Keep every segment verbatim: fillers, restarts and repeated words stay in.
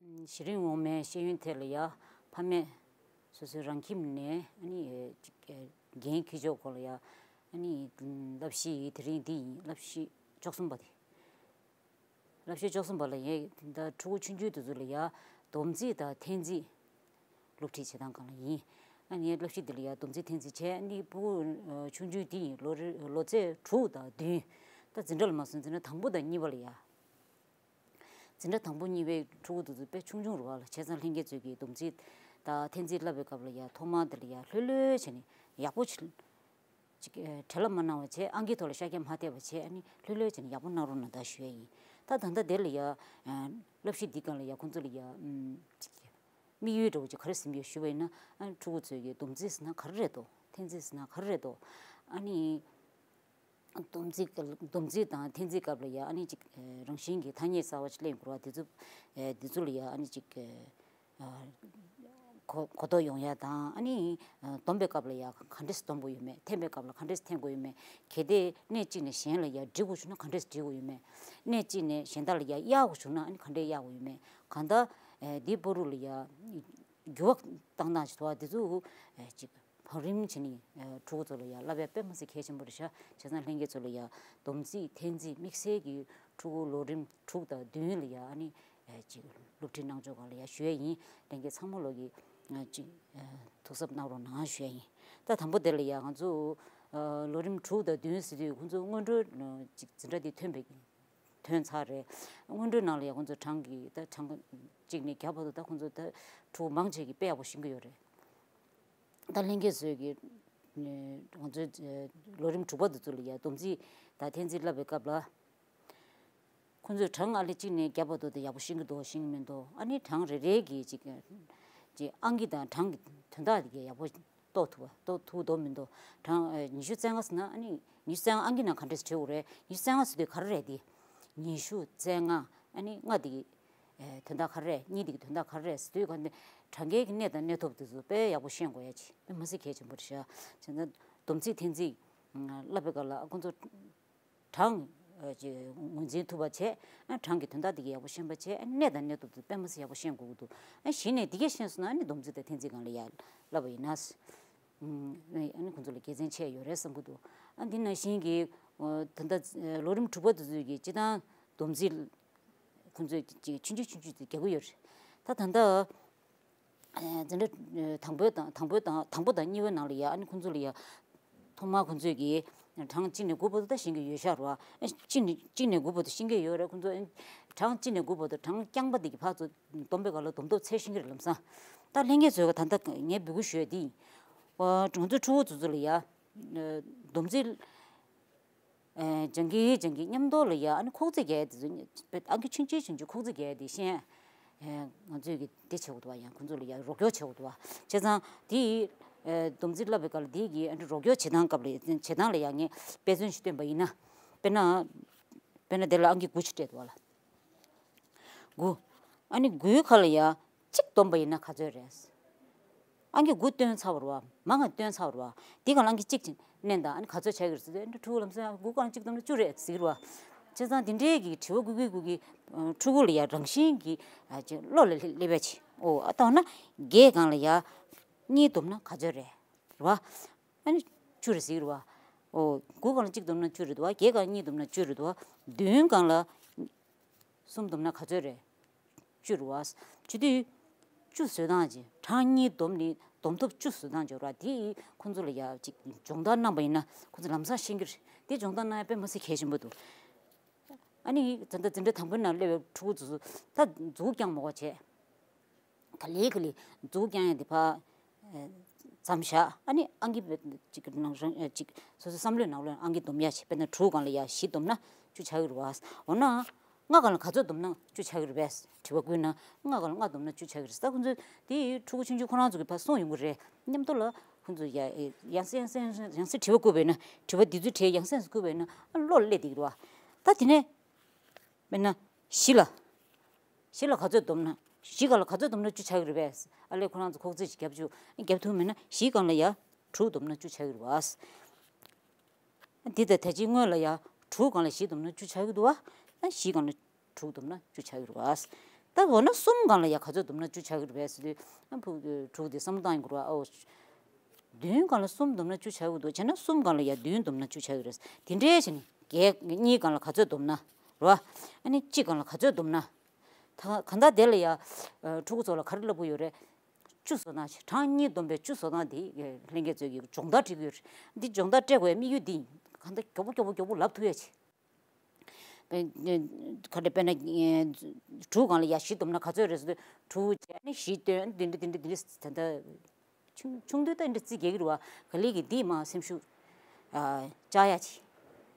གཞི་རིམ་འོག་མའི་ཤེས་ཡོན་ཐད་ལ་ཡ་ཕ་མས་སོ་སོའི་རང་ཁྱིམ་ནས་ཨ་ནི་ཅིག་འགན་འཁྱེར་ཕྱོགས་སྐོར་ལ་ཡ་ཨ་ནི་བསླབ་གཞི་དེ་རིང་འདི་ཡིན། བསླབ་གཞི་བཅུ་གསུམ་པ་དེ། བསླབ་གཞི་བཅུ་གསུམ་པ་ལ་ཡ་ད་ཕྲུ་གུ་ཆུང་ཆུང་དེ་ཚོ་ལ་ཡ་སྡོམ་རྩིས་དང་འཐེན་རྩིས་སློབ་ཁྲིད་བྱེད་སྟངས་སྒང་ལ་ཡིན། ཨ་ནི་བསླབ་གཞི་འདི་ལ་ཡ་སྡོམ་རྩིས་འཐེན་རྩིས་བྱས། ཨ་ནི་ཕྲུ་གུ་ཆུང་ཆུང་དེ་ཡིན་ལོ་རེ་ལོ་ཚད་དྲུག་དང་བདུན། ད་འཛིན་གྲྭ་ལ་མ་སོང་། འཛིན་གྲྭ་དང་པོ་དང་གཉིས་པ་ལ་ཡ། འཛིན་གྲྭ་དང་པོ་གཉིས་པའི་ཕྲུ་གུ་དེ་ཚོ་དཔེ་ཆུང་ཆུང་རེད་བ་ལ། བྱས་ཙང་ལྷན་རྒྱས་ཚོས་ཀྱིས་སྡོམ་རྩིས་དང་འཐེན་རྩིས་བསླབ་པའི་སྐབས་ལ་ཡ་ཐོག་མར་དེ་ལ་ཡ་ལྷོད་ལྷོད་བྱས་ནས་ཡག་པོ་ཅིག་ཅིག་ཨེ་བྲེལ་བ་མ་གནང་བ་བྱས། ཨང་ཀིའི་ཐོག་ལ་ཤ་རྒྱགས་མ་ཐེབས་པ་བྱས། ཨ་ནི་ལྷོད་ལྷོད་བྱས་ནས་ཡག་པོ་གནང་རོགས་གནང་ད་ཞུ་ཡ་ཡིན། ད་ད་ལྟ་དེ་ལ་ཡ་ཨ་བསླབ་གཞི་འདི་སྒང་ལ་ཡ་ཁོང་ཚོ་ལ་ཡ་ཨམ་ཅིག་དམིགས་ཡུལ་འདྲ་བོ་ཅིག་ག་རེ་ཟིན་ཡོད་ཞུ་བ་ཡིན་ན། ཨ་ནི་ཕྲུ་གུ་ཚོས་ཀྱིས་སྡོམ་རྩིས་ཟེར་ན་ག་རེ་རེད་དོ། འཐེན་རྩིས་ཟེར་ན་ག་རེ་རེད་དོ། ཨ་ནི། སྡོམ་རྩིས་སྐབས་སྡོམ་རྩིས་དང་འཐེན་རྩིས་སྐབས་ལ་ཡ་ཨ་ནི་ཅིག་ཨེ་རང་བཞིན་གྱི་ཐ་སྙད་གསར་བ་ཞིག་གླེང་དགོས་རེད་བ། དེ་ཚོ་ཨེ་དེ་ཚོ་ལ་ཡ་ཨ་ནི་ཅིག་ཨེ་ཨ་གོ་གོ་རྟོགས་ཡོང་ཡ་དང་། ཨ་ནི་ཨ་སྡོམ་པའི་སྐབས་ལ་ཡ་ག་འདྲས་སྡོམ་དགོས་ཡོད་མེད། འཐེན་པའི་སྐབས་ལ་ག་འདྲས་འཐེན་དགོས་ཡོད་མེད། གལ་ཏེ་གནས་གཅིག་ནས་གཞན་ལ་ཡ་འགྲིལ་དགོས་བྱུང་ན་ག་འདྲས་འགྲིལ་དགོས་ཡོད་མེད། གནས་གཅིག་ནས་གཞན་དག་ལ་ཡ་གཡར་དགོས་བྱུང་ན་ཨ་ནི་ག་འདྲས་གཡར་དགོས་ཡོད་མེད། གང་ལྟར་ཨེ་འདིའི་བར་དུ་ལ་ཡ་འགྱུར་བ་བཏང་སྟངས་ཞིག་འདུག་བ། དེ་ཚོ་ཨེ་ཅིག་བང་རིམ་བྱས་ནས་ཨ་ཕྲུ་གུ་ཚོ་ལ་ཡ་བསླབ་ཡ་དཔེ་མི་སྲིད་གལ་ཆེན་པོ་རེད་ཤག་བྱས་ཙང་ལྷན་རྒྱས་ཚོ་ལ་ཡ་སྡོམ་རྩིས་འཐེན་རྩིས་དམིགས་བསལ་གྱི་ཕྲུ་གུ་ལོ་རིམ་དྲུག་དང་བདུན་ལ་ཡ་ཨ་ནི་ཨ་ཅིག་སློབ་ཁྲིད་གནང་ཕྱོགས་སྒང་ལ་ཡ་ཞུ་ཡ་ཡིན། ལྷན་རྒྱས་ཚང་མ་ལོག་གིས་ཨ་ཅིག་ཨ་ཐུགས་གཟབ་གནང་རོགས་གནང་ཞུ་ཡ་ཡིན། ད་དང་པོ་དེ་ལ་ཡ་ང་ཚོ་ཨ་ལོ་རིམ་དྲུག་དང་བདུན་ཟེར་དུས་ཁོང་ཚོ་སྔོན་འགྲོ་ཨ་ཅིག་འཛིན་གྲྭ་འདི་ཐོན་པའི་ཐོན་ཚར་རེད། སྔོན་འགྲོའི་ནང་ལ་ཡ་ཁོང་ཚོ་གྲངས་ཀྱི་ད་གྲངས་གཅིག་ནས་བརྒྱ་བར་དུ་ད་ཁོང་ཚོ་ད་ཕྲུ་གུ་མང་ཆེ་གིས་དཔེ་ཡག་པོ་ཤེས་ཀྱི་ཡོད་རེད། ད་ལྷན་རྒྱས་ཚོས་ཀྱི་ང་ཚོའི་ལོ་རིམ་དྲུག་པ་དེ་ཚོ་ལ་ཡ་སྡོམ་རྩིས་དང་འཐེན་རྩིས་བསླབ་པའི་སྐབས་ལ། ཁོང་ཚོས་གྲངས་ཨ་ལེ་གཅིག་ནས་བརྒྱ་བར་དུ་དེ་ཡག་པོ་ཤེས་ཀྱི་འདུག་ཤེས་ཀྱི་མི་འདུག་ཨ་ནི་གྲངས་རེ་རེ་གི་ཅིག་ཅིག་ཨང་ཀི་དང་གྲངས་ཀྱི་དོན་དག་དེ་གའི་ཡག་པོ་རྟོགས་ཐུབ་པ་རྟོགས་ཐུབ་འདུག་མི་འདུག་གྲངས་ཨ་ཉི་ཤུ་རྩ་ལྔ་ཟེར་ན་ཨ་ནི་ཉི་ཤུ་རྩ་ལྔ་ཨང་ཀི་ནང་ག་འདྲས་བྲིས་དགོས་རེད། ཉི་ཤུ་རྩ་ལྔ་ཟེར་དུས་ག་རེ་རེད་དེ། ཉི་ཤུ་རྩ་ལྔ་ཨ་ནི་ལྔ་དེ་གི་ཨེ་དོན་དག་ག་རེ་རེད། གཉིས་དེ་གི་དོན་དག་ག་རེ་རེད་ཟེར་དུས་ག་འདི་གྲངས་ཀའི་གི་གནས་དང་གནས་ཐོབ་དེ་ཚོ་དཔེ་ཡག་པོ་ཤེས་དགོས་ཡ་ཅིག་དཔེ་མི་སྲིད་གལ་ཆེན་པོ་རེད་ཤག་བྱས་ཙང་སྡོམ་རྩིས་འཐེན་རྩིས་བསླབ་པའི་སྐབས་ལ་ཁོང་ཚོ་གྲངས་ཨ་ཅིག་ངོས་འཛིན་ཐུབ་པ་བྱས། ཨ་གྲངས་ཀྱི་དོན་དག་དེ་གའི་ཡག་པོ་ཤེས་པ་བྱས། ཨ་གནས་དང་གནས་ཐོབ་དེ་དཔེ་མི་སྲིད་ཡག་པོ་ཤེས་དགོས་ཀྱི་འདུག་ཨ་གཞི་ནས་དེ་གས་ཤེས་སོང་ན་ཨ་ནི་སྡོམ་རྩིས་དང་འཐེན་རྩིས་སྒང་ལ་ཡར་བསླབ་པ་ཡིན་ན། ཨ་ནི་ཁོང་ཚོ་ལ་དགེ་མཚན་ཆེ་ཡོད་རེད་བསམ་གྱི་འདུག་ཨ་འདི་ནང་བཞིན་གྱི་ད་ལྟ་ལོ་རིམ་དྲུག་པ་དེ་ཚོས་ཀྱི་སྤྱིར་བཏང་སྡོམ་རྩིས་ཁོང་ཚོས་ཀྱི་ཆུང་ཆུང་ཆུང་ཆུང་དེ་རྒྱག་གི་ཡོད་རེད། ད་ད་ལྟ་འཛིན་གྲྭ་དང་པོའི་དང་དང་པོའི་དང་དང་པོ་དང་གཉིས་པའི་ནང་ལ་ཡ་ཨ་ནི་ཁོང་ཚོ་ལ་ཡ་ཐོག་མར་ཁོང་ཚོས་ཀྱི་གྲངས་གཅིག་ནས་དགུ་བར་དུ་ད་ཤེས་ཀྱི་ཡོད་ཤག་རེད་བ། གཅིག་ནས་གཅིག་ནས་དགུ་བར་དུ་ཤེས་ཀྱི་ཡོད་རེད། ཁོང་ཚོ་གྲངས་གཅིག་ནས་དགུ་བར་དུ་གྲངས་རྐྱང་པ་དེ་གི་ཕར་ཚུར་སྡོམ་པའི་སྒང་ལ་སྡོམ་ཐོབ་ཚད་ཤེས་ཀྱི་རེད་ལམ་སང་། ད་ལྷན་རྒྱས་ཚོས་ད་ལྟ་ངས་འབོད་སྐུལ་ཞུ་ཡ་དེ་ཡིན། ང་ཚོའི་ཕྲུ་གུ་ཚོ་ཚོ་ལ་ཡ་སྡོམ་རྩིས་ཨེ་སྦྱང་གི་སྦྱང་གི་མཉམ་དུ་ལ་ཡ་ཨ་ནི་ཁོག་རྩིས་རྒྱག་ཡ་དེ་ཚོ་ཨང་ཀི་ཆུང་ཆུང་ཆུང་ཆུང་ཁོག་རྩིས་རྒྱག་ཡ་དེ་ཤེས་ཨེ་ང་ཚོས་ཀྱི་དེ་བྱེད་དགོས་འདུག་བ། ཡང་ཁོང་ཚོ་ལ་ཡ་རོགས་སྐྱོར་བྱེད་དགོས་འདུག་བ། བྱས་ཙང་དེ་ཡི་ཨེ་སྡོམ་རྩིས་བསླབ་པའི་སྐབས་ལ་དེ་གི་ཨ་ནི་རོགས་སྐྱོར་བྱེད་སྟངས་སྐབས་ལ་བྱེད་སྟངས་ལ་ཡ་ངས་དཔེ་མཚོན་ཞིག་སྟོན་པ་ཡིན་ན། དཔེར་ན་དཔེར་ན་དེ་ལ་ཨང་ཀི་དགུ་ཞིག་སྤྲད་འདུག་བ་ལ། དགུ། ཨ་ནི་དགུའི་ཁ་ལ་ཡ་གཅིག་བསྡོམས་པ་ཡིན་ན་ག་ཚོད་རེད། ཨང་ཀི་དགུ་བཏོན་ཚར་བ་རེད་བ། མང་ང་བཏོན་ཚར་བ་རེད་བ། དེ་ག་ལ་ཨང་ཀི་གཅིག་ཅིག་མནན་དང་། ཨ་ནི་ག་ཚོད་ཆགས་ཀྱི་རེད་ཟེར་དུས་ཨ་ནི་ཕྲུ་གུ་ལམ་སང་དགུ་ག་ལ་གཅིག་བསྡོམས་ན་བཅུ་རེད་ཟེར་གྱི་རེད་བ། བྱས་ཙང་དེ་འདྲའི་གི་དྲི་བ་བཀོད་ཀྱི་བཀོད་ཀྱི་ཕྲུ་གུ་ལ་ཡ་རང་བཞིན་གྱི་ཨ་ཅིག་བློ་ལ་སླེབས་པ་ཅིག་ཨོ་ཨ་ད་འོ་ན་བརྒྱད་སྒང་ལ་ཡ་གཉིས་བསྡོམས་ན་ག་ཚོད་རེད་རེད་བ། ཨ་ནི་བཅུ་རེད་ཟེར་གྱི་རེད་བ། ཨོ་དགུ་སྒང་ལ་གཅིག་བསྡོམས་ན་བཅུ་རེད་འདུག་བ། བརྒྱད་སྒང་གཉིས་བསྡོམས་ན་བཅུ་རེད་འདུག་བ། བདུན་སྒང་ལ་གསུམ་བསྡོམས་ན་ག་ཚོད་རེད། བཅུ་རེད་བ། བྱེད་དུས་བཅུ་བཟོ་སྟངས་ཀྱི་གྲངས་གཉིས་བསྡོམས་ནས་བསྡོམས་ཐོབ་བཅུ་བཟོ་སྟངས་ཀྱི་ར་དེ་ཁོང་ཚོ་ལ་ཡ་ཅིག་སྦྱོང་བརྡར་གནང་པ་ཡིན་ན་ཁོང་ཚོ་ལམ་སང་ཤེས་ཀྱི་རེད། དེ་སྦྱོང་བརྡར་གནང་ཡ་དཔེ་མི་སྲིད་གལ་ཆེན་པོ་འདུག་ཨ་ནི་ད་ལྟ་འཛིན་གྲྭ་དང་པོའི་ནང་སླེབས་པའི་ཕྲུ་གུ་ཚོ་ད་མཛུབ་རྐྱང་མ་དགོས་བྱས། ག་ལེ་ག་ལེ་མཛུབ་རྐྱང་ཡ་དེ་ཕར་ཨེ་མཚམས་བཞག་ཨ་ནི་ཨང་ཀི་ཅིག་ནང་རང་ཨེ་ཅིག་སོ་སོའི་བསམ་བློའི་ནང་ལོགས་ཨང་ཀི་སྡོམ་ཡ་བྱེད། དཔེར་ན་དྲུག་སྒང་ལ་ཡ་བཞི་བསྡོམས་ན་བཅུ་ཆགས་ཀྱི་རེད་བ། འོ་ན་ལྔ་སྒང་ལ་ག་ཚོད་བསྡོམས་ན་བཅུ་ཆགས་ཀྱི་རེད་པས་དྲི་བ་བཀོད་ན། ལྔ་སྒང་ལ་ལྔ་བསྡོམས་ན་བཅུ་ཆགས་ཀྱི་རེད་ཟེར། ད་ཁོང་ཚོས་དེ་ཕྲུ་གུ་ཆུང་ཆུང་ཁོ་རང་ཚོ་གིས་ཕར་གསུངས་ཡོང་གི་རེད། མཉམ་དུ་ལ་ཁོང་ཚོས་ཡ་ཡང་སེ་ཡང་སེ་ཡང་སེ་དྲི་བ་བཀོད་པས་ན། དྲི་བ་འདི་ཚོའི་གྲས་ཡང་སེ་ཡང་སེ་བཀོད་པས་ན་ཨ་བློ་ལ་སླེབས་བསྡད་ཀྱི་རེད་བ། ད་དེ་ནས། དཔེར་ན། བཞི་ལ། བཞི་ལ་ག་ཚོད་བསྡོམས་ན། བཞི་སྒང་ལ་ག་ཚོད་བསྡོམས་ན་བཅུ་ཆགས་ཀྱི་རེད་པས། ཨ་ལས་ཁོ་རང་ཚོ་ཁོག་རྩིས་ཤིག་རྒྱབ་བཅུག་རྒྱབ་ཐུབ་མེད་ན་བཞི་སྒང་ལ་ཡ་དྲུག་བསྡོམས་ན་བཅུ་ཆགས་ཀྱི་རེད་པས། འདི་ལྟར་ད་ཅིའི་སྔོན་ལ་ཡ་དྲུག་སྒང་ལ་བཞི་བསྡོམས་ན་བཅུ་ཆགས་ཀྱི་འདུག་བ། ཨ་བཞི་སྒང་ལ་དྲུག་བསྡོམས་ན་བཅུ་ཆགས་ཀྱི་རེད་པས། ད་འོ་ན་གསུམ་སྒང་ལ་ཡ་ག་ཚོད་བསྡོམས་ན་བཅུ་ཆགས་ཀྱི་རེད་པས་ཟེར་དུས། ཨ་ཕུ་དྲུག་དེ་བསམ་བློ་བཏང་ཡོང་གི་རེད་པ། ཨོ། བདུན་སྒང་ལ་གསུམ་བསྡོམས་ན་བཅུ་ཆགས་ཀྱི་འདུག་བྱས་ན་གསུམ་སྒང་ལ་ཡ་བདུན་བསྡོམས་ན་བཅུ་ཆགས་ཀྱི་རེད། དེ་འདྲའི་བྱས་ནས་བརྒྱད་གཉིས་སྒང་ལ་ག་ཚོད་བསྡོམས་ན་རེད་པ། ཨ་ནི་གཅིག་སྒང་ལ་ག་ཚོད་བསྡོམས་ན། ད་གང་ལྟར་དེ་ལ་ཡ། ཨ། ཕྲུ་གུ་ཚོ་ལ་ག་རེ་ལབ་ཀྱི་ཡོད་རེད། བཅུ་བཟོ་སྟངས་བྱེད། གྲངས་གཉིས་བསྡོམས་པའི་བཅུ་བཟོ་སྟངས་དེ་ལྷན་རྒྱས་ཚོས་ཀྱི་སྦྱོང་བརྡར་བྱེད་ཀྱི་ཡོད་རེད། འདི་སྦྱོང་བརྡར་སྤྲད་དགོས་ཡ་དམིགས་ཡུལ་འདི་གང་ལྟར་མགྱོགས་པོ་མགྱོགས་པོ་མགྱོགས་པོ་ལབ་ཐུབ་ཡ་བྱེད། ཨེ། ག་རེ་དཔེར་ན། ཨེ། དྲུག་སྒང་ལ་ཡ་བཞི་བསྡོམས་ན་ག་ཚོད་རེད་ཟེར་དུས། དྲུག་བྱས་ནས་བཞི་བཏོན། འདི་འདྲ་འདི་འདྲ་འདི་འདྲ་ད་ལྟ་ཆུང་ཆུང་དུས་ད་འདི་འདྲ་རྩིས་རྒྱག་གི་རེད་པ། ག་ལེར་གྱི་འདི་མར་སེམས་ཤུགས། ཨ། བཅག་ཡ་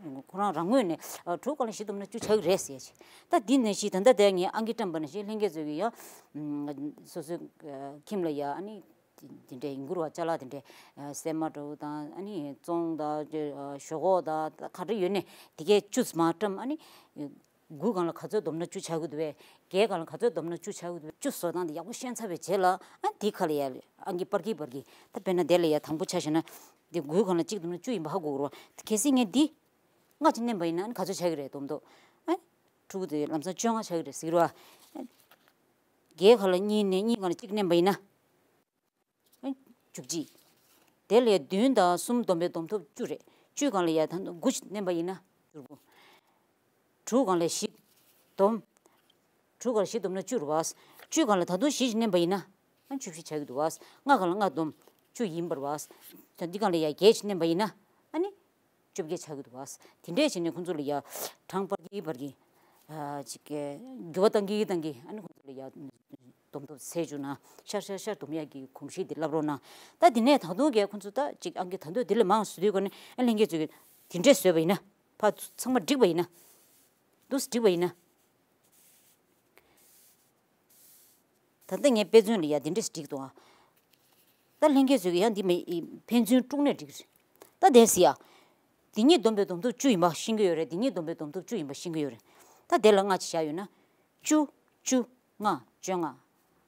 བྱེད། ཁོ་རང་རང་ངོས་ནས། ཨ། དྲུག་སྒང་ལ་བཞི་བསྡོམས་ན་བཅུ་ཆགས་ཀྱི་རེད་ཟེར་ཡ་བྱེད། ད་འདི་ནང་བཞིན་ད་ལྟ་དེ་ངས་ཨང་ཀི་བཀྲམ་པ་ནང་བཞིན་ལྷན་རྒྱས་ཚོས་ཀྱི་ཡ། ཨམ། སོ་སོའི། ཨ། ཁྱིམ་ལ་ཡ། ཨ་ནི། དེ་འདྲའི་ཡིན་དགོས་རེད་པ། ཅ་ལག་དེ་འདྲའི། ཨ། སྲན་མ་འདྲ་པོ་དང་། ཨ་ནི་བཙོང་དང་། ཨ། ཞོག་ཁོག་དང་། ད་ག་རེ་ཡོད་ནའི་དེ་གས་བཅུ་མར་བཀྲམ། ཨ་ནི་དགུ་སྒང་ལ་ག་ཚོད་བསྡོམས་ན་བཅུ་ཆགས་ཀྱི་འདུག་པས། བརྒྱད་སྒང་ལ་ག་ཚོད་བསྡོམས་ན་བཅུ་ཆགས་ཀྱི་འདུག་པས། བཅུ་བཟོ་སྟངས་དེ་ཡག་པོ་ཤེས་ཚར་བའི་རྗེས་ལ། ཨ། དེའི་ཁ་ལ་ཡ་ཨང་ཀི་པར་གྱིས་པར་གྱིས། ད་དཔེར་ན་དེ་ལ་ཡ་དང་པོ་ཆ་བཞག་ན། འདི་དགུ་སྒང་ལ་གཅིག་བསྡོམས་ན་བཅུ་ཡིན་པ་ཧ་གོ་དགོས་རེད་པ། གལ་སྲིད་ངས་འདི་ལྔ་གཅིག་བསྣན་པ་ཡིན་ན། ཨ་ནི་ག་ཚོད་ཆགས་ཀྱི་རེད། བསྡོམས་ཐོབ། ཨ། ཕྲུ་གུ་དེ་ལམ་སང་བཅོ་ལྔ་ཆགས་ཀྱི་རེད་ཟེར་གྱི་རེད་པ། བརྒྱད་ཁ་ལ་གཉིས་ནས་གཉིས་སྒང་ལ་གཅིག་བསྣན་པ་ཡིན་ན། ཨ། བཅུ་གཅིག་དེ་ལ་ཡ་བདུན་དང་གསུམ་བསྡོམས་པའི་བསྡོམས་ཐོབ་བཅུ་རེད། བཅུ་སྒང་ལ་ཡ་ད་དགུ་བསྣན་པ་ཡིན་ན་བཅུ་དགུ། དྲུག་སྒང་ལ་བཞི་བསྡོམས། དྲུག་སྒང་ལ་བཞི་བསྡོམས་ན་བཅུ་རེད་པ། བཅུ་སྒང་ལ་ད་དུང་བཞི་ཞིག་བསྣན་པ་ཡིན་ན། ཨ། བཅུ་བཞི་ཆགས་ཀྱི་འདུག་པ། ལྔ་སྒང་ལ་ལྔ་བསྡོམས་བཅུ་ཡིན་པ་རེད་པ། ད་འདི་སྒང་ལ་ཡ་བརྒྱད་ཅིག་བསྣན་པ་ཡིན་ན། ཨ་ནི་བཅོ་བརྒྱད་ཆགས་ཀྱི་འདུག་པ། དེ་འདྲས་བྱས་ནས་ཁོང་ཚོ་ལ་ཡ་གྲངས་པར་གྱིས་པར་གྱིས། ཨ། ཅིག་གི་འགྱུར་བ་གཏང་གིན་གཏང་གིན། ཨ་ནི་ཁོང་ཚོ་ལ་ཡ་བསྡོམས་ཐོབ་ཚད་བཅུག་ན། ཤར་ཤར་ཤར་བསྡོམས་ཡག་གི་གོམས་གཤིས་དེ་བསླབ་རོགས་གནང་། ད་དེ་ནས་ད་དུང་གས་ཁོང་ཚོ་ད་ཅིག་ཨང་ཀི་ད་དུང་དེ་ལས་མང་བཟོ་དུས་ཀ་ནས། ཨ། ལྷན་རྒྱས་ཚོས་ཀྱིས་དེ་འདྲས་བཟོས་པ་ཡིན་ན། ཕར་ཚང་མ་འགྲིག་པ་ཡིན་ན། འདུག་སེ་འགྲིག་པ་ཡིན་ན། ད་ལྟ་ངས་དཔེ་མཚོན་ལ་ཡ་འདི་འདྲས་སེ་བསྒྲིགས་འདུག་ཨ། ད་ལྷན་རྒྱས་ཚོས་ཀྱིས་ཡང་འདི་མི་ཕན་ཚུན་དཀྲུགས་ནས་འགྲིག་རེད། ད་དེ་ཟེར་ཡ། འདི་གཉིས་བསྡོམས་པའི་བསྡོམས་ཐོབ་བཅུ་ཡིན་པ་ཤེས་ཀྱི་ཡོད་རེད། འདི་གཉིས་བསྡོམས་པའི་བསྡོམས་ཐོབ་བཅུ་ཡིན་པ་ཤེས་ཀྱི་ཡོད་རེད། ད་དེ་ལ་ལྔ་ཅིག་བཞག་ཡོད་ན། བཅུ། བཅུ། ལྔ། བཅོ་ལྔ།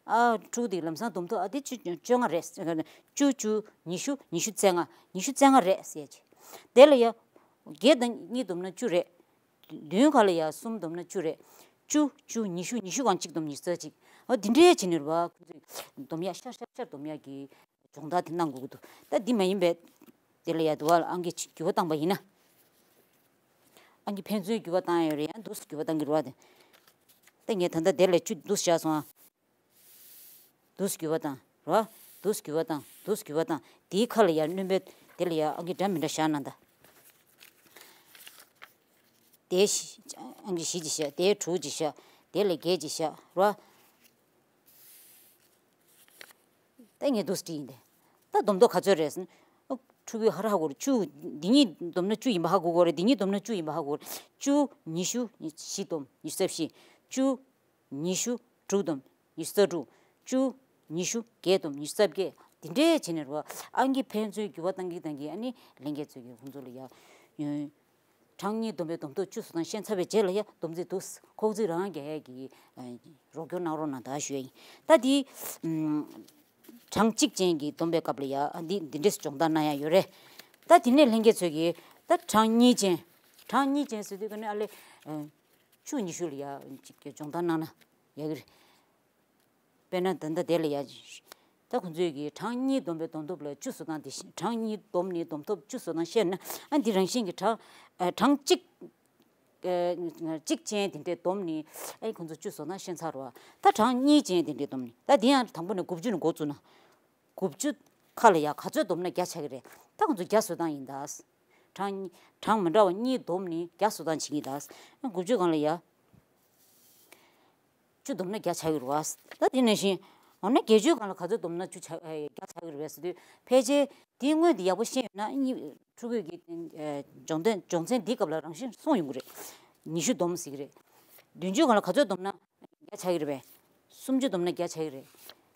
ཨ། ཕྲུ་གུ་དེ་ལམ་སང་བསྡོམས་ཐོབ། ཨ། དེ་བཅུ་བཅོ་ལྔ་རེད། བཅུ། བཅུ། ཉི་ཤུ། ཉི་ཤུ་རྩ་ལྔ། ཉི་ཤུ་རྩ་ལྔ་རེད་ཟེར་ཡ་ཅིག་དེ་ལ་ཡ། བརྒྱད་དང་གཉིས་བསྡོམས་ན་བཅུ་རེད། བདུན་ཁ་ལ་ཡ་གསུམ་བསྡོམས་ན་བཅུ་རེད། བཅུ། བཅུ། ཉི་ཤུ། ཉི་ཤུ་སྒང་གཅིག་བསྡོམས་ཉི་ཤུ་རྩ་གཅིག་འོ་འདི་འདྲའི་བྱས་ནས་རེད་པ། ཁོ་ཚོས་བསྡོམས་ཡ་ཤར་ཤར་ཤར་བསྡོམས་ཡ་གི་སྦྱོང་བརྡར་དེ་གནང་དགོས་ཀྱི་འདུག་ད་འདི་མ་ཡིན་པའི་དེ་ལ་ཡ་དུ་བ་ལ་ཨང་ཀི་འགྱུར་བ་བཏང་པ་ཡིན་ན། ཨང་ཀི་ཕན་ཚུན་འགྱུར་བ་བཏང་ཡ་ཡོད་རེད། ཡང་འདུག་སེ་འགྱུར་བ་བཏང་གི་རེད་པ། དེ། ད་ངས་ད་ལྟ་དེ་ལ་བཅུ་འདུག་སེ་བཞག་སོང་ཨ། འདུག་སེ་འགྱུར་བ་བཏང་། རེད་པ། འདུག་སེ་འགྱུར་བ་བཏང་། འདུག་སེ་འགྱུར་བ་བཏང་། དེའི་ཁ་ལ་ཡ་སྣོན་པའི་དེ་ལ་ཡ་ཨང་ཀི་འདྲ་མི་འདྲ་བཞག་གནང་ད། དེའི་བཞི། ཨང་ཀི་བཞི་ཅིག་བཞག་དེའི་དྲུག་ཅིག་བཞག་དེ་ལ་བརྒྱད་ཅིག་བཞག་རེད་པ། ད་ངས་འདུག་སེ་བྲིས་ཡིན་ཏེ། ད་བསྡོམས་ཐོབ་ག་ཚོད་རེད་ཟེར་ན། ཨོ། ཕྲུ་གུས་ཧ་ར་ཧ་གོ་རེད། བཅུ། འདི་གཉིས་བསྡོམས་ན་བཅུ་ཡིན་པ་ཧ་གོ་གོ་རེད། འདི་གཉིས་བསྡོམས་ན་བཅུ་ཡིན་པ་ཧ་གོ་གོ་རེད། བཅུ། ཉི་ཤུ། བཞི་བསྡོམས་ཉི་ཤུ་རྩ་བཞི། བཅུ། ཉི་ཤུ། དྲུག་བསྡོམས་ཉི་ཤུ་རྩ་དྲུག་བཅུ། ཉི་ཤུ། བརྒྱད་བསྡོམས་ཉི་ཤུ་རྩ་བརྒྱད། འདི་འདྲས་བྱས་ནས་རེད་པ། ཨང་ཀི་ཕན་ཚུན་འགྱུར་བ་བཏང་གིན་བཏང་གིན། ཨ་ནི་ལྷན་རྒྱས་ཚོས་ཀྱིས་ཁོང་ཚོ་ལ་ཡ། གྲངས་གཉིས་བསྡོམས་པའི་བསྡོམས་ཐོབ་བཅུ་བཟོ་སྟངས་ཤེས་ཚར་བའི་རྗེས་ལ་ཡ་སྡོམ་རྩིས་འདུག་སེ་ཁོག་རྩིས་རང་རྒྱག་ཡ་གི། ཨ། རོགས་སྐྱོར་གནང་རོགས་གནང་ད་ཞུ་ཡ་ཡིན། ད་འདི། ཨམ། གྲངས་གཅིག་ཅན་གྱི་བསྡོམས་པའི་སྐབས་ལ་ཡ། ཨ། འདི་འདི་འདྲས་སེ་སྦྱོང་བརྡར་གནང་ཡ་ཡོད་རེད། ད་དེ་ནས་ལྷན་རྒྱས་ཚོས་ཀྱིས་ད་གྲངས་གཉིས་ཅན། གྲངས་གཉིས་ཅན་ཟེར་དུས་ཀ་ནས་ཨ་ལས། ཨ། བཅུ། ཉི་ཤུ་ལ་ཡ་ཅིག་སྦྱོང་བརྡར་གནང་ན་ཡག་གི་རེད། དཔེར་ན་ད་ལྟ་དེ་ལ་ཡ། ད་ཁོང་ཚོས་ཀྱིས་གྲངས་གཉིས་བསྡོམས་པའི་བསྡོམས་ཐོབ་ལ་བཅུ་བཟོ་སྟངས་དེ་ཤེས། གྲངས་གཉིས་བསྡོམས་ནས་བསྡོམས་ཐོབ་བཅུ་བཟོ་སྟངས་ཤེས་ན། ཨ། འདི་རང་བཞིན་གྱིས་གྲངས། ཨ། གྲངས་གཅིག་ཨ། གཅིག་ཅན་དེ་འདྲས་བསྡོམས་ནས། ཨ། ཁོང་ཚོ་བཅུ་བཟོ་སྟངས་ཤེས་ཚར་བ། ད་གྲངས་གཉིས་ཅན་དེ་འདྲས་བསྡོམས་ནས། ད་དེ་ཡང་དང་པོ་ནས་དགུ་བཅུ་ནས་འགོ་བཙུགས་ན། དགུ་བཅུ་ཁ་ལ་ཡ་ག་ཚོད་བསྡོམས་ན་བརྒྱ་ཆགས་ཀྱི་རེད། ད་ཁོང་ཚོ་བརྒྱ་བཟོ་སྟངས་ཡིན་ད། གྲངས་གྲངས་མི་འདྲ་བ་གཉིས་བསྡོམས་ནས་བརྒྱ་བཟོ་སྟངས་བྱེད་ཀྱི་ཡིན་ད། དགུ་བཅུ་སྒང་ལ་ཡ། བཅུ་བསྡོམས་ན་བརྒྱ་ཆགས་ཀྱི་རེད་པ། ད་དེ་ནང་བཞིན། འོ་ན་བརྒྱད་ཅུའི་སྒང་ལ་ག་ཚོད་བསྡོམས་ན་བཅུ་ཆགས། ཨེ། བརྒྱ་ཆགས་ཀྱི་རེད་པས་ཟེར་དུས། ཕལ་ཆེར་དེའི་སྔོན་དེ་ཡག་པོ་ཤེས་ཡོད་ན། ཨ་ནི་ཕྲུ་གུ་གི། ཨེ། སྦྱོང་དོན་སྦྱོང་ཚན་འདིའི་སྐབས་ལ་རང་བཞིན་གསུངས་ཡོང་གི་རེད། ཉི་ཤུ་བསྡོམས་ཟེར་གྱི་རེད། བདུན་ཅུའི་སྒང་ལ་ག་ཚོད་བསྡོམས་ན་བརྒྱ་ཆགས་ཀྱི་རེད་པས། སུམ་ཅུ་བསྡོམས་ན་བརྒྱ་ཆགས་ཀྱི་རེད།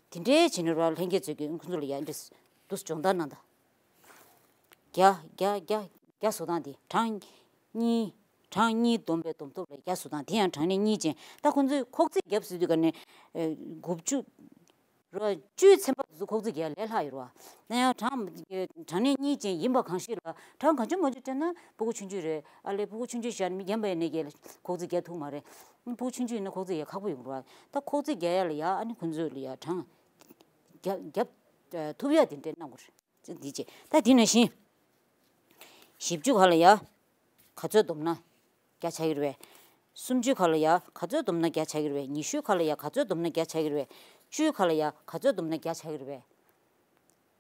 དེ་འདྲའི་བྱས་ནས་རོགས་ལྷན་རྒྱས་ཚོས་ཀྱིས་ཁོང་ཚོ་ལ་ཡ་འདི་འདྲས་སེ་སྦྱོང་བརྡར་གནང་དང་། བརྒྱ། བརྒྱ། བརྒྱ། བརྒྱ་བཟོ་སྟངས་དེ། གྲངས་གཉིས། གྲངས་གཉིས་བསྡོམས་པའི་བསྡོམས་ཐོབ་ལ་བརྒྱ་བཟོ་སྟངས་དེ་ཡང་གྲངས་གནས་གཉིས་ཅན། ད་ཁོང་ཚོས་ཁོག་རྩིས་བརྒྱབ་ཟེར་དུས་ཀ་ནས། ཨེ། དགུ་བཅུ། རོ། བཅུའི་ཚན་པ་དེ་ཚོ་ཁོག་རྩིས་རྒྱག་ལས་སླ་ཡོད་རོ། ན་ཡང་གྲངས་གྲངས་གནས་གཉིས་ཅན་ཡིན་པ་གང་ཞིག་ལ་གྲངས་གང་བྱུང་མང་བྱུང་སྤྲད་ན་ཕྲུ་གུ་ཆུང་ཆུང་རེད། ཨ་ལས་ཕྲུ་གུ་ཆུང་ཆུང་བཞག་ནས་མི་རྒན་པ་ཡིན་ནའི་གི་ཁོག་རྩིས་རྒྱག་ཐུབ་མ་རེད། ཕྲུ་གུ་ཆུང་ཆུང་ཡིན་ན་ཁོག་རྩིས་རྒྱག་ཁག་པོ་ཡོང་རོ། ད་ཁོག་རྩིས་རྒྱག་ཡ་ལ་ཡ་ཨ་ནི་ཁོང་ཚོ་ལ་ཡ་གྲངས་རྒྱབ་རྒྱབ་ཐུབ་ཡ་དེ་འདྲས་གནང་དགོས་རེད། འདི་བྱས། ད་འདི་ནང་བཞིན་བཞི་བཅུ་ཁ་ལ་ཡ་ག་ཚོད་བསྡོམས་ན་བརྒྱ་ཆགས་ཀྱི་རེད་པས། སུམ་ཅུ་ཁ་ལ་ཡ་ག་ཚོད་བསྡོམས་ན་བརྒྱ་ཆགས་ཀྱི་རེད་པས། ཉི་ཤུ་ཁ་ལ་ཡ་ག་ཚོད་བསྡོམས་ན་བརྒྱ་ཆགས་ཀྱི་རེད་པས། བཅུ་ཁ་ལ་ཡ་ག་ཚོད་བསྡོམས་ན་བརྒྱ་ཆགས་ཀྱི་རེད་པས།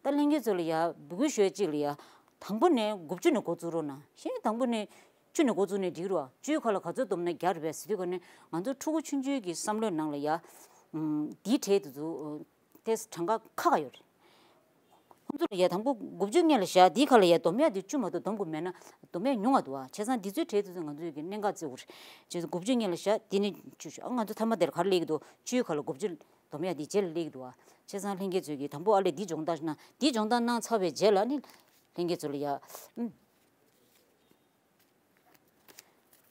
ད་ལྷན་རྒྱས་ཚོ་ལ་ཡ་འབོད་སྐུལ་ཞུ་ཡ་གཅིག་ལ་ཡ། དང་པོ་ནས་དགུ་བཅུ་ནས་འགོ་བཙུགས་རོགས་གནང་། གཞན་དང་པོ་ནས་བཅུ་ནས་འགོ་བཙུགས་ནས་འགྲིག་རོགས། བཅུ་ཁ་ལ་ག་ཚོད་བསྡོམས་ན་བརྒྱ་རེད་པས་ཟེར་དུས་ག་ནས་ང་ཚོ་ཕྲུ་གུ་ཆུང་ཆུང་གི་བསམ་བློའི་ནང་ལ་ཡ། ཨམ། འདིའི་གྲས་དེ་ཚོ་ཏེས་གྲངས་ཀ་ཁག་ཁག་ཡོད་རེད། ཁོང་ཚོ་ལ་ཡ་དང་པོ་དགུ་བཅུ་སྔོན་ལ་བཞག་འདིའི་ཁ་ལ་ཡ་སྡོམ་ཡ་དེ་བཅུ་མ་གཏོགས་སྡོམ་དགོས་མེད་ན་སྡོམ་ཡ་ཉུང་བ་འདུག་ཨ། བྱས་ཙང་འདི་ཚོའི་གྲས་དེ་ཚོ་ང་ཚོས་ཀྱི་གནད་འགག་བརྩི་དགོས་རེད། བྱས་ཙང་དགུ་བཅུ་སྔོན་ལ་བཞག་འདི་ནི་བཅུ་བཞག་ཨ། ང་ཚོ་མཐའ་མ་དེར་ག་རེ་སླེབས་ཀྱི་འདུག་བཅུའི་ཁ་ལ་དགུ་བཅུ་སྡོམ་ཡ་དེ་རྗེས་ལ་སླེབས་ཀྱི་འདུག་ཨ། བྱས་ཙང་ལྷན་རྒྱས་ཚོས་ཀྱི་དང་པོ་ཨ་ལས་འདི་སྦྱོང་བརྡར་གནང་། འདི་སྦྱོང་བརྡར་གནང་ཚར་བའི་རྗེས་ལ་ནི་ལྷན་རྒྱས་ཚོ་ལ་ཡ། ཨུམ།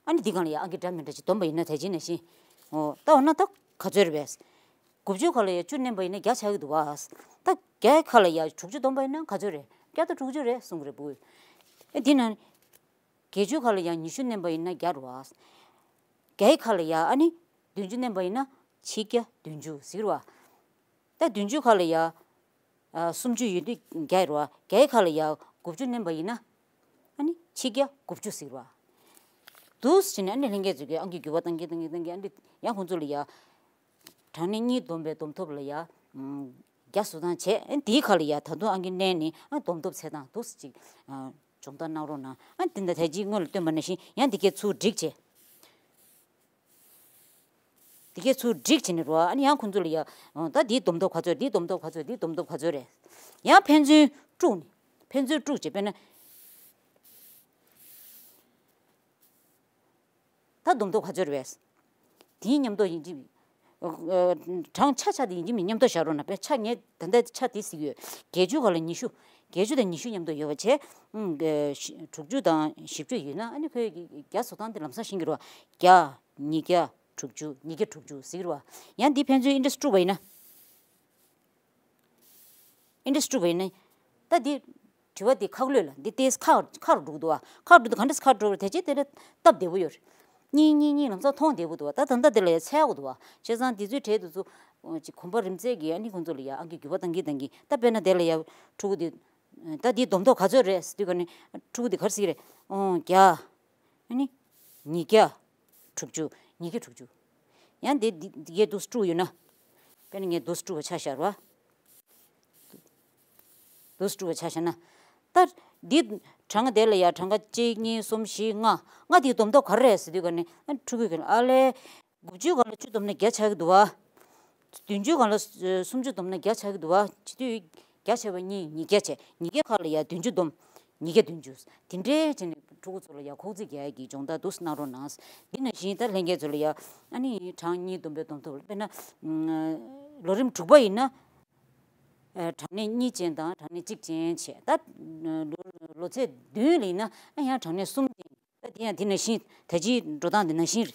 ཨ་ནི་འདི་སྒང་ལ་ཡ་ཨང་ཀི་འདྲ་མི་འདྲ་ཅིག་བསྡོམས་པ་ཡིན་ན་དེ་ཅི་ནང་བཞིན། འོ། ད་འོ་ན་ད་ག་ཚོད་རེད་པས། དགུ་བཅུ་ཁ་ལ་ཡ་བཅུ་བསྣན་པ་ཡིན་ན་བརྒྱ་ཆགས་ཀྱི་འདུག་བ། ད་བརྒྱ་ཁ་ལ་ཡ་དྲུག་ཅུ་བསྡོམས་པ་ཡིན་ན་ག་ཚོད་རེད། བརྒྱ་དང་དྲུག་ཅུ་རེད་གསུང་གི་རེད་བུ། ཨེ་འདི་ན། བརྒྱད་ཅུ་ཁ་ལ་ཡ་ཉི་ཤུ་བསྣན་པ་ཡིན་ན་བརྒྱ་རེད་བ། བརྒྱ་ཁ་ལ་ཡ་ཨ་ནི་བདུན་ཅུ་བསྣན་པ་ཡིན་ན་ཆིག་བརྒྱ་བདུན་ཅུ་ཟེར་བ། ད་བདུན་ཅུ་ཁ་ལ་ཡ། ཨ། སུམ་ཅུ་ཡོད་དུས་བརྒྱ་རེད་བ། བརྒྱ་ཁ་ལ་ཡ་དགུ་བཅུ་བསྣན་པ་ཡིན་ན། ཨ་ནི་ཆིག་བརྒྱ་དགུ་བཅུ་ཟེར་བ། འདུག་སེ་བྱས་ནས་ཨ་ནི་ལྷན་རྒྱས་ཚོས་ཀྱི་ཨང་ཀི་འགྱུར་བ་གཏང་གིན་གཏང་གིན་གཏང་གིན་ཨ་ནི་ཡང་ཁོང་ཚོ་ལ་ཡ། གྲངས་གནས་གཉིས་བསྡོམས་པའི་བསྡོམས་ཐོབ་ལ་ཡ། ཨམ། བརྒྱ་བཟོ་སྟངས་བྱས། ཨ་ནི་དེའི་ཁ་ལ་ཡ་ད་དུང་ཨང་ཀི་བསྣན་ནས་ཨ་བསྡོམས་ཐོབ་བྱེད་སྟངས་འདུག་སེ་ཅིག་ཨ། སྦྱོང་བརྡར་གནང་རོགས་གནང་། ཨ་ནི་དེ་འདྲ་དེ་རྗེས་སྔོན་ལ་སྟོན་པ་ནང་བཞིན་ཡང་འདི་གའི་ཚུར་སྒྲིག་བྱས། འདི་གའི་ཚུར་སྒྲིག་བྱས་ནས་རོ། ཨ་ནི་ཡང་ཁོང་ཚོ་ལ་ཡ། ཨོ། ད་འདིའི་བསྡོམས་ཐོབ་ག་ཚོད། འདིའི་བསྡོམས་ཐོབ་ག་ཚོད། འདིའི་བསྡོམས་ཐོབ་ག་ཚོད་རེད། ཡང་ཕན་ཚུན་དཀྲུགས་ནས། ཕན་ཚུན་དཀྲུགས་བྱས། དཔེར་ན། ད་བསྡོམས་ཐོབ་ག་ཚོད་རེད། དེའི་མཉམ་དུ་ཡིན་གཅིག་ཨ། གྲངས་ཆ་ཆ་དེ་ཡིན་གཅིག་མིན་མཉམ་དུ་བཞག་རོགས་གནང་། དཔེར་ཆ་ངས་ད་ལྟ་ཆ་དེ་གཟིགས་ཡོད། བརྒྱད་ཅུ་ག་ལ་ཉི་ཤུ། བརྒྱད་ཅུ་དང་ཉི་ཤུ་མཉམ་དུ་ཡོད་པ་བྱས། ཨང་། དྲུག་ཅུ་དང་བཞི་བཅུ་ཡོད་ན་ཨ་ནི་ཁོས་བརྒྱ་བཟོ་སྟངས་དེ་ལམ་སང་ཤེས་ཀྱི་རེད་བ། བརྒྱ། ཉིས་བརྒྱ། དྲུག་ཅུ། ཉིས་བརྒྱ་དྲུག་ཅུ་ཟེར་གྱི་རེད་བ། ཡང་འདི་ཕན་ཚུན་ཨིན་ཌེག་སི་དཀྲུགས་པ་ཡིན་ན། ཨིན་ཌེག་སི་དཀྲུགས་པ་ཡིན་ན། ད་འདི་དྲི་བ་འདི་ཁག་ལོས་ལ་འདི་ཏོག་ཙམ་ཁག་ཁག་རུ་འགྲོ་གི་འདུག་བ། ཁག་རུ་འགྲོ་དུས་ག་འདྲས་ཁག་འགྲོ་བ་རེད། དེ་རྗེས་དེ་ལ་སྟབས་བདེ་པོ་ཡོད་རེད། གཉིས་གཉིས་གཉིས་ལམ་སང་མཐོང་བདེ་པོ་འདུག་བ། ད་ད་ལྟ་དེ་ལ་ཡ་འཚོལ་དགོས་འདུག་བ། བྱས་ཙང་འདི་ཚོའི་གྲས་དེ་ཚོ་ཅིག་གོམ་པ་རིམ་འཛེགས་ཀྱིས་ཨ་ནི་ཁོང་ཚོ་ལ་ཡ་ཨང་ཀི་འགྱུར་བ་གཏང་གིན་གཏང་གིན། ད་དཔེར་ན་དེ་ལ་ཡ་ཕྲུ་གུ་འདི། ད་འདིའི་བསྡོམས་ཐོབ་ག་ཚོད་རེད་ཟེར་དུས་ག་ནས་ཕྲུ་གུ་འདི་ག་རེ་ཟེར་གྱི་རེད། ཨོ། བརྒྱ། ཨ་ནི། ཉིས་བརྒྱ། དྲུག་ཅུ། ཉིས་བརྒྱ་དྲུག་ཅུ། ཡང་འདི་འདི་འདི་གས་འདུག་སེ་དཀྲུགས་ཡོད་ན། དཔེར་ན་ངས་འདུག་སེ་དཀྲུགས་པ་ཆ་བཞག་ར། འདུག་སེ་དཀྲུགས་པ་ཆ་བཞག་ན། ད་འདི་གྲངས་ཀ་དེ་ལ་ཡ་གྲངས་ཀ་གཅིག་གཉིས་གསུམ་བཞི་ལྔ། ལྔ་དེའི་བསྡོམས་ཐོབ་ག་རེ་རེད་ཟེར་དུས་ག་ནས་ཨ་ཕྲུ་གུ་ག་ནས་ཨ་ལས། དགུ་བཅུ་ག་ལ་བཅུ་བསྡོམས་ན་བརྒྱ་ཆགས་ཀྱི་འདུག་བ། བདུན་ཅུ་ག་ལ་སུམ་ཅུ་བསྡོམས་ན་བརྒྱ་ཆགས་ཀྱི་འདུག་བ། བྱེད་དུས་བརྒྱ་ཆགས་པ་གཉིས། ཉིས་བརྒྱ་བྱས། ཉིས་བརྒྱ་ཁ་ལ་ཡ་བདུན་ཅུ་བསྡོམས། ཉིས་བརྒྱ་བདུན་ཅུ། དེ་འདྲའི་བྱས་ནས་ཕྲུ་གུ་ཚོ་ལ་ཡ་ཁོག་རྩིས་རྒྱག་ཡ་གི་སྦྱོང་བརྡར་འདུག་སེ་གནང་རོགས་གནང་། འདི་ནང་བཞིན་ད་ལྷན་རྒྱས་ཚོ་ལ་ཡ་ཨ་ནི་གྲངས་གཉིས་བསྡོམས་པའི་བསྡོམས་ཐོབ་དཔེར་ན། ལོ་རིམ་དྲུག་པ་ཡིན་ན། གྲངས་གནས་གཉིས་ཅན་དང་གྲངས་གནས་གཅིག་ཅན་བྱས། ད་ལོ་ལོ་ཚད་བདུན་ལ་ཡིན་ན་ཡང་གྲངས་གནས་གསུམ་ཅན། ད་དེ་ཡང་དེ་ནང་བཞིན། ད་ཅིའི་འགྲོ་སྟངས་དེ་ནང་བཞིན་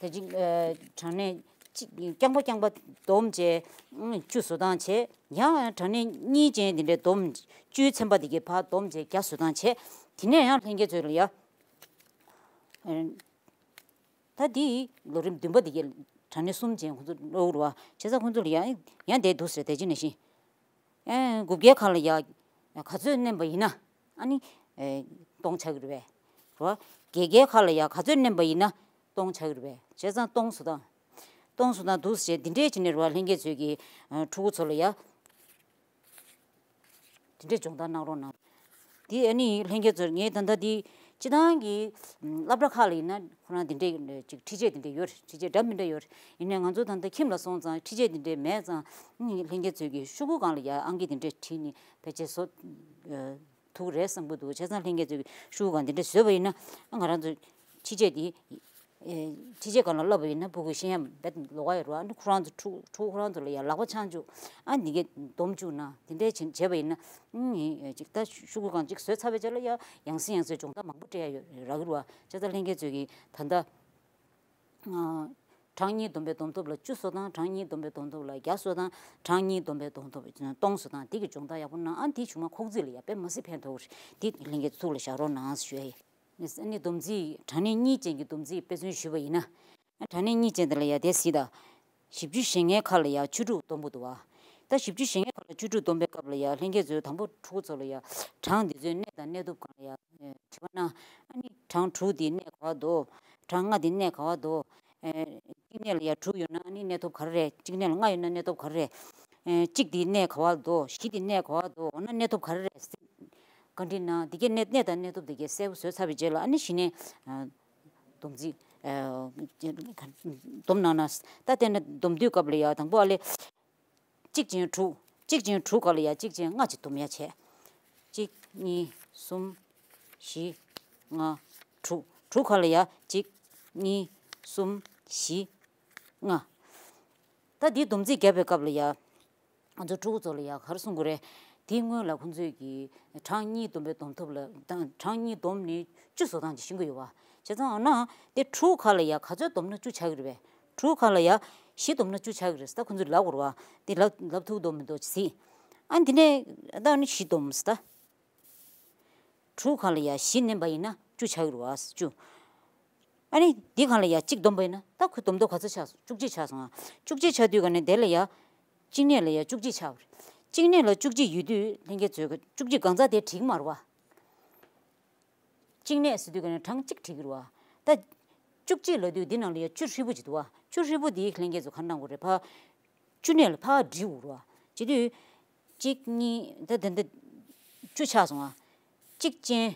རེད། ད་ཅི། ཨ། གྲངས་གནས་གཅིག་རྐྱང་པ་རྐྱང་པ་བསྡོམས་བྱས། ཨང་། བཅུ་བཟོ་སྟངས་བྱས། ཡང་གྲངས་གནས་གཉིས་ཅན་དེ་འདྲའི་བསྡོམས། བཅུའི་ཚན་པ་དེ་གའི་ཕར་བསྡོམས་བྱས་བརྒྱ་བཟོ་སྟངས་བྱས། དེ་ནས་ཡང་ལྷན་རྒྱས་ཚོས་ལ་ཡ། ཨ། ད་འདི་ལོ་རིམ་བདུན་པ་འདི་གའི་གྲངས་གནས་གསུམ་ཅན་ཁོང་ཚོ་ཀློག་རུ་བ། བྱས་ཙང་ཁོང་ཚོ་ལ་ཡང་ཡང་དེ་འདུག་ཟེར། དེ་ཅི་ནང་བཞིན། ཨེ། དགུ་བརྒྱའི་ཁ་ལ་ཡ་ག་ཚོད་བསྣན་པ་ཡིན་ན་ཨ་ནི། ཨེ། སྟོང་ཆགས་ཀྱི་རེད་པས། རོ། བརྒྱད་བརྒྱའི་ཁ་ལ་ཡ་ག་ཚོད་བསྣན་པ་ཡིན་ན་སྟོང་ཆགས་ཀྱི་རེད་པས། བྱས་ཙང་སྟོང་བཟོ་སྟངས། སྟོང་བཟོ་སྟངས་འདུག་ཟེར། འདི་འདྲས་བྱས་ནས་རོ། ལྷན་རྒྱས་ཚོས་ཀྱི་ཕྲུ་གུ་ཚོ་ལ་ཡ། དེ་འདྲས་སྦྱོང་བརྡར་གནང་རོགས་གནང་། དེ་ཨ་ནི་ལྷན་རྒྱས་ཚོར་ངས་ད་ལྟ་དེ་སྤྱི་བཏང་གི་སློབ་གྲྭ་ཁག་ལ་ཡིན་ན་ཁོ་རང་དེ་འདྲས་ཅིག་ཁྲིད་ཆས་དེ་འདྲས་ཡོད་རེད། ཁྲིད་ཆས་འདྲ་མི་འདྲ་ཡོད་རེད། ཡིན་ནའི་ང་ཚོ་ད་ལྟ་ཁྱིམ་ལ་སོང་ཙང་ཁྲིད་ཆས་དེ་འདྲས་མེད་ཙང་། ཨ་ནི་ལྷན་རྒྱས་ཚོས་ཀྱི་ཤོག་གུ་སྒང་ལ་ཡ་ཨང་ཀི་དེ་འདྲས་བྲིས་ནས་ཕལ་ཆེར་བཟོ་ཐུབ་རེད་བསམ་གྱི་འདུག་བྱས་ཙང་ལྷན་རྒྱས་ཚོས་ཀྱི་ཤོག་གུ་སྒང་དེ་འདྲས་བཟོས་པ་ཡིན་ན་ང་རང་ཚོ་ཁྲིད་ཆས་དེ། ཨེ། ཁྲིད་ཆས་སྒང་ལ་བསླབས་པ་ཡིན་ན་ཕྲུ་གུ་ཤེས་ཡ་རྦད་ལོགས་ཀ་ཡོད་རེད་བ། ཨ་ནི་ཁོ་རང་ཚོ་ཕྲུ་ཕྲུ་གུ་ཁོ་རང་ཚོ་ལ་ཡ་ལག་པ་འཆང་བཅུག་ཨ་འདི་གས་སྡོམ་བཅུག་ན་དེ་འདྲས་བྱེད་བྱས་པ་ཡིན་ན། ཨ། ཅིག་ད་ཤོག་གུ་སྒང་ཅིག་བཟོས་ཚར་བའི་རྗེས་ལ་ཡ་ཡང་སེ་ཡང་སེ་སྦྱོང་བརྡར་མང་པོ་སྤྲད་ཡ་ཡོད་རག་གི་རེད་བ། བྱས་ཙང་ལྷན་རྒྱས་ཚོས་ཀྱི་ད་ལྟ། ཨ། གྲངས་གཉིས་བསྡོམས་པའི་བསྡོམས་ཐོབ་ལ་བཅུ་བཟོ་སྟངས། གྲངས་གཉིས་བསྡོམས་པའི་བསྡོམས་ཐོབ་ལ་བརྒྱ་བཟོ་སྟངས། གྲངས་གཉིས་བསྡོམས་པའི་བསྡོམས་ཐོབ་སྟོང་བཟོ་སྟངས། དེ་གི་སྦྱོང་བརྡར་ཡག་པོ་གནང་། ཨ་ནི་དེ་ཆུང་མ་ཁོག་རྩིས་ལ་ཡ་དཔེ་མི་སྲིད་ཕན་ཐོགས་རེད། དེ་ལྷན་རྒྱས་ཚོ་ཐུགས་ལ་བཞག་རོགས་གནང་ཞུ་ཡ་ཡིན། ཨ་ནི་བསྡོམས་རྩིས་གྲངས་གནས་གཉིས་ཅན་གྱི་བསྡོམས་རྩིས་དཔེ་མཚོན་ཞུས་པ་ཡིན་ན། གྲངས་གནས་གཉིས་ཅན་དེ་ལ་ཡ་དེ་གཟིགས་དང་། བཞི་བཅུ་ཞེ་ལྔའི་ཁ་ལ་ཡ་བཅུ་དྲུག་བསྡོམས་པ་འདུག་བ། ད་བཞི་བཅུ་ཞེ་ལྔའི་ཁ་ལ་བཅུ་དྲུག་བསྡོམས་པའི་སྐབས་ལ་ཡ་ལྷན་རྒྱས་ཚོས་དང་པོ་ཕྲུ་གུ་ཚོ་ལ་ཡ་གྲངས་འདི་ཚོའི་གནས་དང་གནས་ཐོབ་སྒང་ལ་ཡ་དྲི་བ་གནང་། ཨ་ནི་གྲངས་དྲུག་འདི་གནས་ག་བ་འདུག་གྲངས་ལྔ་འདི་གནས་ག་བ་འདུག་གཅིག་གནས་ལ་ཡ་དྲུག་ཡོད་ན་ཨ་ནི་གནས་ཐོབ་ག་རེ་རེད། གཅིག་གནས་ལ་ལྔ་ཡོད་ན་གནས་ཐོབ་ག་རེ་རེད། གཅིག་འདི་གནས་ག་བ་འདུག་བཞི་འདི་གནས་ག་བ་འདུག་འོ་ན་གནས་ཐོབ་ག་རེ་རེད། བཀའ་འདྲི་གནང་། འདི་གའི་གནས་གནས་དང་གནས་ཐོབ་འདི་གའི་གསལ་པོ་བཟོས་ཚར་བའི་རྗེས་ལ་ཨ་ནི་གཞི་ནས་བསྡོམས་རྩིས་བསྡོམས་གནང་ན། ད་ལྟ་ན་བསྡོམས་དུས་སྐབས་ལ་ཡ་དང་པོ་ཨ་ལེ། གཅིག་ཅན་དྲུག་གཅིག་ཅན་དྲུག་ག་ལ་ཡ་གཅིག་ཅན་ལྔ་ཅིག་བསྡོམས་ཡ་བྱས། གཅིག་གཉིས་གསུམ་བཞི་ལྔ་དྲུག་དྲུག་ག་ལ་ཡ་གཅིག་གཉིས་གསུམ་བཞི་ལྔ། ད་འདིའི་བསྡོམས་རྩིས་བརྒྱབ་པའི་སྐབས་ལ་ཡ། ང་ཚོ་ཕྲུ་གུ་ཚོ་ལ་ཡ་ག་རེ་གསུང་དགོས་རེད། དེའི་སྔོན་ལ་ཁོང་ཚོས་ཀྱི་གྲངས་གཉིས་བསྡོམས་པའི་བསྡོམས་ཐོབ་ལ་དང་གྲངས་གཉིས་བསྡོམས་ནས་བཅུ་བཟོ་སྟངས་ཅིག་ཤེས་ཀྱི་ཡོད་པ། བྱས་ཙང་འོ་ན་དེ་དྲུག་ག་ལ་ཡ་ག་ཚོད་བསྡོམས་ན་བཅུ་ཆགས་ཀྱི་རེད་པས། དྲུག་ག་ལ་ཡ་བཞི་བསྡོམས་ན་བཅུ་ཆགས་ཀྱི་རེད། ད་ཁོང་ཚོས་ལབ་དགོས་རེད་པ། དེ་ལབ་ལབ་ཐུབ་འདུག་མི་འདུག་གཟིགས། ཨ་འདི་ནས་ད་ནི་བཞི་བསྡོམས་ད། དྲུག་ག་ལ་ཡ་བཞི་བསྣན་པ་ཡིན་ན་བཅུ་ཆགས་ཀྱི་རེད་པ། བཅུ། ཨ་ནི་འདི་ག་ལ་ཡ་གཅིག་བསྡོམས་པ་ཡིན་ན་ད་ཁོའི་བསྡོམས་ཐོབ་ག་ཚོད་ཆགས་སོང་། བཅུ་གཅིག་ཆགས་སོང་ཨ། བཅུ་གཅིག་ཆགས་དུས་ག་ནས་དེ་ལ་ཡ། གཅིག་གནས་ལ་ཡ་བཅུ་གཅིག་ཆགས་པ་རེད། གཅིག་གནས་ལ་བཅུ་གཅིག་ཡོད་དུས་ལྷན་རྒྱས་ཚོས་བཅུ་གཅིག་གང་ཚ་དེ་བྲིས་ཀྱི་མ་རེད་པ། གཅིག་གནས་ཟེར་དུས་ག་ནས་གྲངས་གཅིག་བྲིས་ཀྱི་རེད་པ། ད་བཅུ་གཅིག་ལབ་དུས་འདི་ནང་ལ་ཡ་བཅུ་ཧྲིལ་པོ་ཅིག་འདུག་པ། བཅུ་ཧྲིལ་པོ་འདི་ལྷན་རྒྱས་ཚོས་ག་རེ་གནང་དགོས་རེད་པ། བཅུ་གནས་ལ་ཕར་བྲིས་དགོས་རེད་པ། བྱེད་དུས། གཅིག་གཉིས་ད་དེ་འདི་བཅུ་ཆགས་སོང་ཨ། གཅིག་ཅན་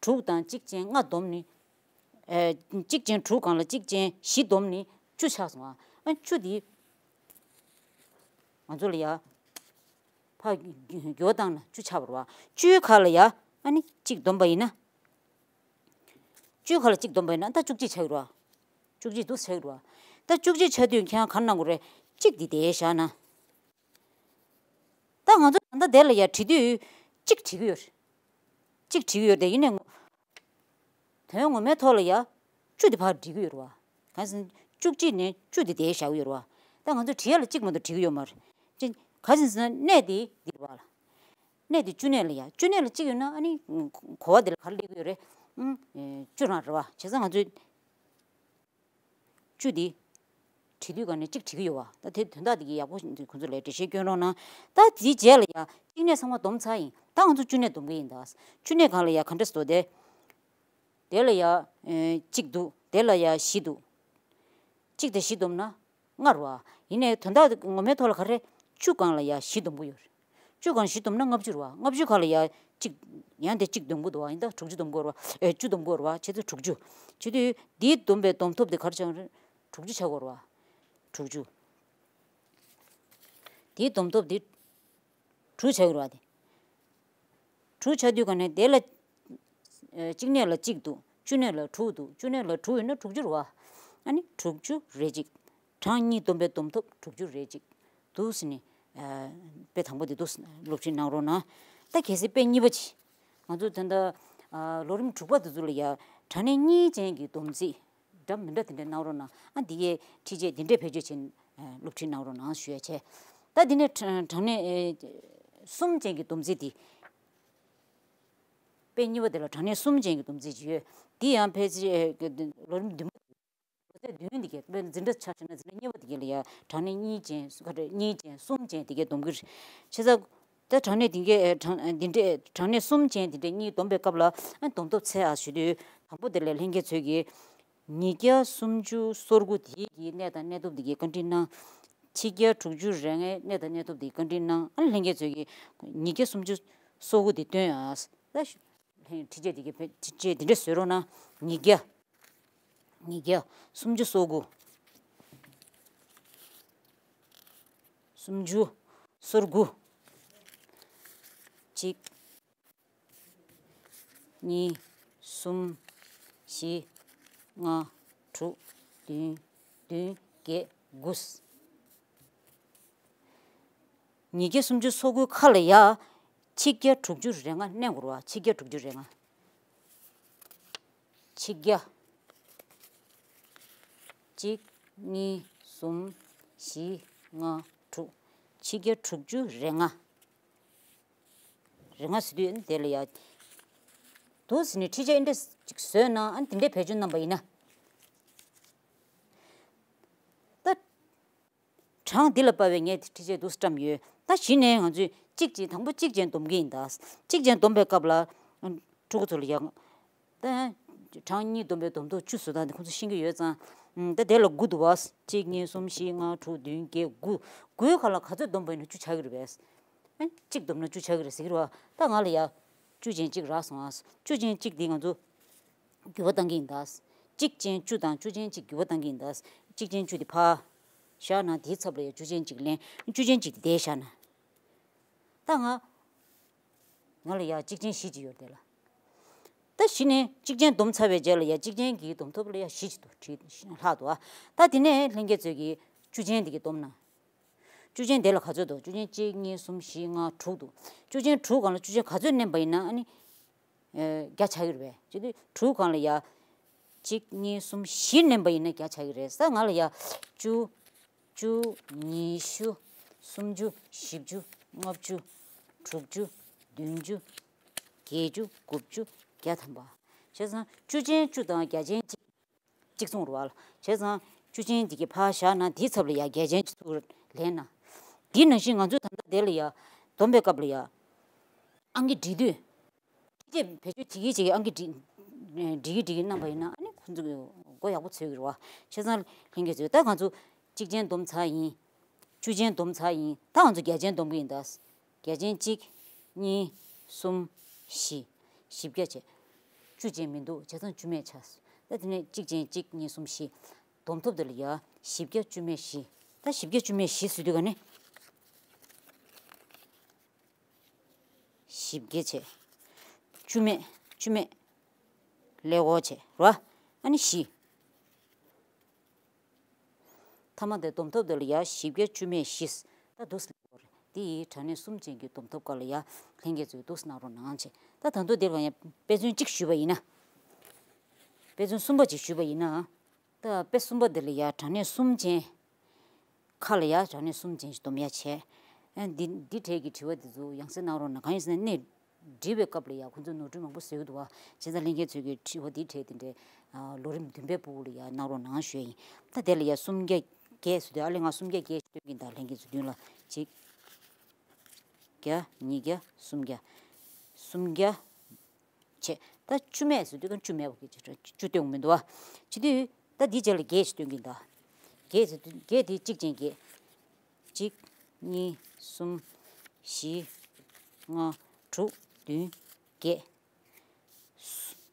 དྲུག་དང་གཅིག་ཅན་ལྔ་བསྡོམས་ནི། ཨེ། གཅིག་ཅན་དྲུག་གང་ལ་གཅིག་ཅན་བཞི་བསྡོམས་ནི་བཅུ་ཆགས་སོང་ཨ། ཨ་བཅུ་འདི་ང་ཚོ་ལ་ཡ། ཕར་འགྱུར་བ་བཏང་ན་བཅུ་ཆགས་པ་རེད་པ། བཅུའི་ཁ་ལ་ཡ་ཨ་ནི་གཅིག་བསྡོམས་པ་ཡིན་ན། བཅུའི་ཁ་ལ་གཅིག་བསྡོམས་པ་ཡིན་ན་ད་བཅུ་གཅིག་ཆགས་ཀྱི་རེད་པ། བཅུ་གཅིག་འདུག་ཆགས་ཀྱི་རེད་པ། ད་བཅུ་གཅིག་ཆགས་དུས་ཁྱེད་རང་ག་རེ་གནང་དགོས་རེད། གཅིག་འདི་དེ་བཞག་ན། ད་ང་ཚོ་ད་ལྟ་དེ་ལ་ཡ་བྲིས་དུས་གཅིག་བྲིས་ཀྱི་ཡོད་རེད། གཅིག་བྲིས་ཀྱི་ཡོད་རེད་དེ་ཡིན་ནའི་དོན་ངོ་མའི་ཐོག་ལ་ཡ་བཅུ་དེ་ཕར་བྲིས་ཀྱི་ཡོད་རེད་པ། གང་ཟེར་ན་བཅུ་གཅིག་ནས་བཅུ་དེ་དེ་བཞག་གི་ཡོད་རེད་པ། ད་ང་ཚོ་བྲིས་ཡ་ལ་གཅིག་མ་གཏོགས་བྲིས་ཀྱི་ཡོད་མ་རེད། ཅི། གང་ཟེར་ན་གནས་དེ་འདི་རེད་པ་ལ། གནས་དེ་བཅུ་གནས་ལ་ཡ། བཅུ་གནས་ལ་གཅིག་ཡོད་ན་ཨ་ནི་གོ་བ་དེ་ལ་ག་རེ་སླེབས་ཀྱི་ཡོད་རེད། ཨང་། བཅུ་རང་རེད་པ། བྱས་ཙང་ང་ཚོས་བཅུ་འདི་བྲིས་དུས་ག་ནས་གཅིག་བྲིས་ཀྱི་ཡོད་པ། ད་དེ་དོན་དག་དེ་གི་ཡག་པོ་ཁོང་ཚོ་ལ་འགྲེལ་བཤད་སྐྱོན་རོགས་གནང་། ད་དེའི་རྗེས་ལ་ཡ་གཅིག་གནས་ཚང་མ་བསྡོམས་ཚར་ཡིན། ད་ང་ཚོ་བཅུ་གནས་བསྡོམས་ཀྱི་ཡིན་ད། བཅུ་གནས་གང་ལ་ཡ་ག་འདྲ་སོ་དེ། དེ་ལ་ཡ་གཅིག་འདུག་དེ་ལ་ཡ་བཞི་འདུག་གཅིག་དང་བཞི་བསྡོམས་ན་ལྔ་རེད་པ། ཡིན་ནའི་དོན་དག་ངོ་མའི་ཐོག་ལ་ག་རེ། བཅུ་སྒང་ལ་ཡ་བཞི་བསྡོམས་ཀྱི་ཡོད་རེད། བཅུ་སྒང་བཞི་བསྡོམས་ན་ལྔ་བཅུ་རེད་པ། ལྔ་བཅུ་གང་ལ་ཡ་གཅིག་ཡང་དེ་གཅིག་བསྡོམས་ཀྱི་འདུག་པ། ཡིན་ད་དྲུག་ཅུ་བསྡོམས་ཀྱི་ཡོད་རེད་པ། ཨེ། བཅུ་བསྡོམས་ཀྱི་ཡོད་རེད་པ། བྱས་ཙང་དྲུག་ཅུ། བྱེད་དུས་འདིའི་བསྡོམས་པའི་བསྡོམས་ཐོབ་དེ་ག་རེ་ཆགས་ཀྱི་རེད། དྲུག་ཅུ་ཆགས་ཀྱི་ཡོད་རེད་པ། དྲུག་ཅུ། དེའི་བསྡོམས་ཐོབ་དེ་དྲུག་ཆགས་ཀྱི་རེད་པ་དེ། དྲུག་ཆགས་དུས་ག་ནས་དེ་ལ། ཨེ། གཅིག་གནས་ལ་གཅིག་འདུག་བཅུ་གནས་ལ་དྲུག་འདུག་བཅུ་གནས་ལ་དྲུག་ཡོད་ན་དྲུག་ཅུ་རེད་པ། ཨ་ནི་དྲུག་ཅུ་རེ་གཅིག་གྲངས་གཉིས་བསྡོམས་པའི་བསྡོམས་ཐོབ་དྲུག་ཅུ་རེ་གཅིག་འདུག་ཟེར་ནས། ཨ། དཔེ་དང་པོ་དེ་འདུག་ཟེར་ནས་སློབ་ཁྲིད་གནང་རོགས་གནང་། ད་གལ་སྲིད་དཔེ་གཉིས་པ་ཅིག་ང་ཚོ་ད་ལྟ། ཨ། ལོ་རིམ་དྲུག་པ་དེ་ཚོ་ལ་ཡ་གྲངས་གནས་གཉིས་ཅན་གྱི་བསྡོམས་རྩིས་འདྲ་མི་འདྲ་དེ་འདྲ་གནང་རོགས་གནང་། ཨ། འདི་གའི་ཁྲིད་ཆས་འདི་འདྲས་བེད་སྤྱོད་བྱས་ནས་སློབ་ཁྲིད་གནང་རོགས་གནང་ཞུ་ཡ་བྱས། ད་འདི་ནས་གྲངས་གྲངས་གནས་གསུམ་ཅན་གྱི་བསྡོམས་རྩིས་འདི། དཔེ་གཉིས་པ་དེ་ལ་གྲངས་གནས་གསུམ་ཅན་གྱི་བསྡོམས་རྩིས་ཅིག་ཡོད། འདི་ཡང་ཕལ་ཆེར་ལོ་རིམ་བདུན་པ། ལོ་ཚད་བདུན་འདི་གའི་དཔེ་འཛིན་གྲྭ་ཆ་བཞག་ན་འཛིན་གྲྭ་གཉིས་པ་དེ་གའི་ལ་ཡ་གྲངས་གནས་གཉིས་ཅན་ག་རེ་གཉིས་ཅན་གསུམ་ཅན་དེ་གའི་བསྡོམས་ཀྱི་རེད། བྱས་ཙང་། ད་གྲངས་གནས་དེ་གའི་གྲངས་འདི་འདྲས་གྲངས་གནས་གསུམ་ཅན་དེ་འདྲས་གཉིས་བསྡོམས་པའི་སྐབས་ལ་ཨ་བསྡོམས་ཐོབ་ཚད་ཨ་ཞུ་དུས། དང་པོ་དེ་ལ་ལྷན་རྒྱས་ཚོས་ཀྱིས། ཉིས་བརྒྱ་སུམ་ཅུ་སོ་དགུ་དེ་གི་གནས་དང་གནས་ཐོབ་དེ་གའི་བཀའ་འདྲི་གནང་། ཆིག་བརྒྱ་དྲུག་ཅུ་རེ་ལྔའི་གནས་དང་གནས་ཐོབ་དེ་གའི་བཀའ་འདྲི་གནང་། ཨ་ལྷན་རྒྱས་ཚོས་ཀྱིས་ཉིས་བརྒྱ་སུམ་ཅུ་སོ་དགུ་དེ་སྟོན་ཨ། ད་ལྷན་ཁྲིད་ཆས་དེ་གའི་ཁྲིད་ཆས་དེ་འདྲས་བཟོས་རོགས་གནང་། ཉིས་བརྒྱ། ཉིས་བརྒྱ། སུམ་ཅུ་སོ་དགུ། སུམ་ཅུ། སོ་དགུ། གཅིག་གཉིས། གསུམ། བཞི། ལྔ། དྲུག་བདུན། བདུན། བརྒྱད། དགུ། ཉིས་བརྒྱ་སུམ་ཅུ་སོ་དགུའི་ཁ་ལ་ཡ། ཆིག་བརྒྱ་དྲུག་ཅུ་རེ་ལྔ་གནོན་དགོས་རེད་པ། ཆིག་བརྒྱ་དྲུག་ཅུ་རེ་ལྔ། ཆིག་བརྒྱ། གཅིག་གཉིས། གསུམ། བཞི། ལྔ། དྲུག་ཕྱི་རྒྱ་དྲུག་ཅུ་རེ་ལྔ། རེ་ལྔ་ཟེར་དུས་དེ་ལ་ཡ། འདུག་ཟེར་ནས་འཕྲུལ་ཆས་འདི་འདྲ་ཅིག་བཟོས་ན་ཨ་ནི་དེ་འདྲའི་བེད་སྤྱོད་གནང་པ་ཡིན་ན། ད། གྲངས་འདི་ལ་དཔག་པའི་ངས་འཕྲུལ་ཆས་འདུག་སེ་བཀྲམ་ཡོད། ད་གཞི་ནས་ང་ཚོས་གཅིག་ཅན་དང་པོ་གཅིག་ཅན་སྡོམ་གྱི་ཡིན་ད། གཅིག་ཅན་སྡོམ་པའི་སྐབས་ལ། ཕྲུ་གུ་ཚོ་ལ་ཡང་། ད། གྲངས་གཉིས་སྡོམ་པའི་སྡོམ་ཐོབ་བཅུ་བཟོ་སྟངས་འདི་ཁོང་ཚོ་ཤེས་ཀྱི་ཡོད་ཙང་། ད་དེ་ལ་དགུ་འདུག་བ། གཅིག་གཉིས་གསུམ་བཞི་ལྔ་དྲུག་བདུན་བརྒྱད་དགུ། དགུའི་ཁ་ལ་ག་ཚོད་སྡོམ་པ་ཡིན་ན་བཅུ་ཆགས་ཀྱི་རེད་པས། གཅིག་སྡོམ་ན་བཅུ་ཆགས་ཀྱི་རེད་ཟེར་གྱི་རེད་བ། ད་ང་ལ་ཡ། བཅུ་ཅན་གཅིག་རག་སོང་ཨ། བཅུ་ཅན་གཅིག་འདི་ང་ཚོ། འགྱུར་བ་གཏང་གི་ཡིན་ད། གཅིག་ཅན་བཅུ་དང་བཅུ་ཅན་གཅིག་འགྱུར་བ་གཏང་གི་ཡིན་ད། གཅིག་ཅན་བཅུ་དེ་ཕར། བཞག་ན་དེའི་ཚབ་ལ་ཡ་བཅུ་ཅན་གཅིག་ལེན། བཅུ་ཅན་གཅིག་དེ་བཞག་ན། ད་ང་། ང་ལ་ཡ་གཅིག་ཅན་བཞི་ཅིག་ཡོད་དེ་ལ། ད་གཞི་ནས་གཅིག་ཅན་སྡོམ་ཚར་བའི་རྗེས་ལ་ཡ་གཅིག་ཅན་གྱི་སྡོམ་ཐོབ་ལ་ཡ་བཞི་ཅིག་འདུག་བྲིས་ལྷག་འདུག་ཨ། ད་དེ་ནས་ལྷན་རྒྱས་ཚོས་ཀྱིས་བཅུ་ཅན་འདི་གི་སྡོམ་ན། བཅུ་ཅན་དེ་ལ་ག་ཚོད་འདུག་བཅུ་ཅན་གཅིག་གཉིས་གསུམ་བཞི་ལྔ་དྲུག་འདུག་བཅུ་ཅན་དྲུག་སྒང་ལ་བཅུ་ཅན་ག་ཚོད་བསྣན་པ་ཡིན་ན་ཨ་ནི། བརྒྱ་ཆགས་ཀྱི་རེད་པས། བྱེད་དུས་དྲུག་སྒང་ལ་ཡ། གཅིག་གཉིས་གསུམ་བཞི་བསྣན་པ་ཡིན་ན་བརྒྱ་ཆགས་ཀྱི་རེད་ས་ང་ལ་ཡ། བཅུ། བཅུ། ཉི་ཤུ། སུམ་ཅུ། བཞི་བཅུ། ལྔ་བཅུ། དྲུག་ཅུ། བདུན་ཅུ། བརྒྱད་ཅུ། དགུ་བཅུ། བརྒྱ་ཐམ་པ། བྱས་ཙང་བཅུ་ཅན་བཅུ་དང་བརྒྱ་ཅན་གཅིག་གཅིག་མཚུངས་རེད་བ། བྱས་ཙང་བཅུ་ཅན་གཅིག་གི་ཕར་བཞག་ན་དེའི་ཚབ་ལ་ཡ་བརྒྱ་ཅན་གཅིག་ཚུར་ལེན་ན། དེ་ནང་བཞིན་ང་ཚོས་ད་ལྟ་དེ་ལ་ཡ། སྡོམ་པའི་སྐབས་ལ་ཡ། ཨང་ཀི་སྒྲིག་དུས། ཅེས་བེད་སྤྱོད་བྱེད་ཀྱི་བྱེད་ཀྱི་ཨང་ཀི་སྒྲིག་སྒྲིག་གི་སྒྲིག་གི་གནང་པ་ཡིན་ན་ཨ་ནི་ཁོང་ཚོ་གི་མགོ་ཡག་པོ་ཚོས་ཀྱི་རེད་བ། བྱས་ཙང་ལྷན་རྒྱས་ཚོས་ད་ང་ཚོ་གཅིག་ཅན་སྡོམ་ཚར་ཡིན། བཅུ་ཅན་སྡོམ་ཚར་ཡིན། ད་ང་ཚོ་བརྒྱ་ཅན་སྡོམ་གྱི་ཡིན་ད། བརྒྱ་ཅན་གཅིག་གཉིས། གསུམ། བཞི། བཞི་བརྒྱ་བྱས། བཅུ་ཅན་མི་འདུག་བྱས་ཙང་བཅུ་མེད་ཆགས། ད་དེ་ནས་གཅིག་ཅན་གཅིག་གཉིས་གསུམ་བཞི། སྡོམ་ཐོབ་དེ་ལ་ཡ་བཞི་བརྒྱ་བཅུ་མེད་བཞི། ད་བཞི་བརྒྱ་བཅུ་མེད་བཞི་ཟེར་དུས་ག་ནི། བཞི་བརྒྱ་བྱས། བཅུ་མེད། བཅུ་མེད། ཀླད་ཀོར་བྱས་རོ། ཨ་ནི་བཞི། ཐ་མ་དེ་སྡོམ་ཐོབ་དེ་ལ་ཡ་བཞི་བརྒྱ་བཅུ་མེད་བཞི། ད་འདུག་སེ་ཀླད་ཀོར་རེད། དེ་ཡི་གྲངས་གནས་གསུམ་ཅན་གྱི་སྡོམ་ཐོབ་སྐབས་ལ་ཡ་ལྷན་རྒྱས་ཚོས་འདུག་སེ་གནང་རོགས་གནང་བྱས། ད་ད་དུང་དེ་ལ་ཡ་དཔེ་མཚོན་གཅིག་ཞུས་པ་ཡིན་ན། དཔེ་མཚོན་གསུམ་པ་ཅིག་ཞུས་པ་ཡིན་ན། ད་དཔེ་གསུམ་པ་འདི་ལ་ཡ་གྲངས་གནས་གསུམ་ཅན། ཁ་ལ་ཡ་གྲངས་གནས་གསུམ་ཅན་ཞིག་སྡོམ་ཡ་བྱས། ཨ་འདི་འདི་གྲས་ཀྱི་དྲི་བ་འདི་ཚོ་ཡང་སེ་གནང་རོགས་གནང་། གང་ཡིན་ཟེར་ན་གནས་འདྲི་བའི་སྐབས་ལ་ཡ་ཁོང་ཚོས་ནོར་འཁྲུལ་མང་པོ་བཟོ་གི་འདུག་བ། བྱས་ཙང་ལྷན་རྒྱས་ཚོས་ཀྱི་དྲི་བ་འདི་གྲས་དེ་འདྲའི་ཨ་ལོ་རིམ་བདུན་པའི་སྤུ་གུ་ལ་ཡ་གནང་རོགས་གནང་ཞུ་ཡ་ཡིན། ད་དེ་ལ་ཡ་སུམ་བརྒྱ་བརྒྱད་ཟེར་དུས་ཨ་ལེ་ང་སུམ་བརྒྱ་བརྒྱད་ཞིག་སྟོན་གྱིན་ད་ལྷན་རྒྱས་ཚོ་མདུན་ལ་གཅིག་བརྒྱ། ཉིས་བརྒྱ། སུམ་བརྒྱ། སུམ་བརྒྱ། བྱས། ད་བཅུ་མེད་ཟེར་དུས་ཀ་བཅུ་མེད་པ་གི་བཅུ་སྟོན་གྱི་མི་འདུག་བ། བྱེད་དུས་ད་འདི་རྗེས་ལ་བརྒྱད་ཞིག་སྟོན་གྱིན་གདའ། བརྒྱད་ཟེར་དུས་བརྒྱད་དེ་གཅིག་ཅན་བརྒྱད། གཅིག་གཉིས། གསུམ། བཞི། ལྔ། དྲུག་བདུན། བརྒྱད།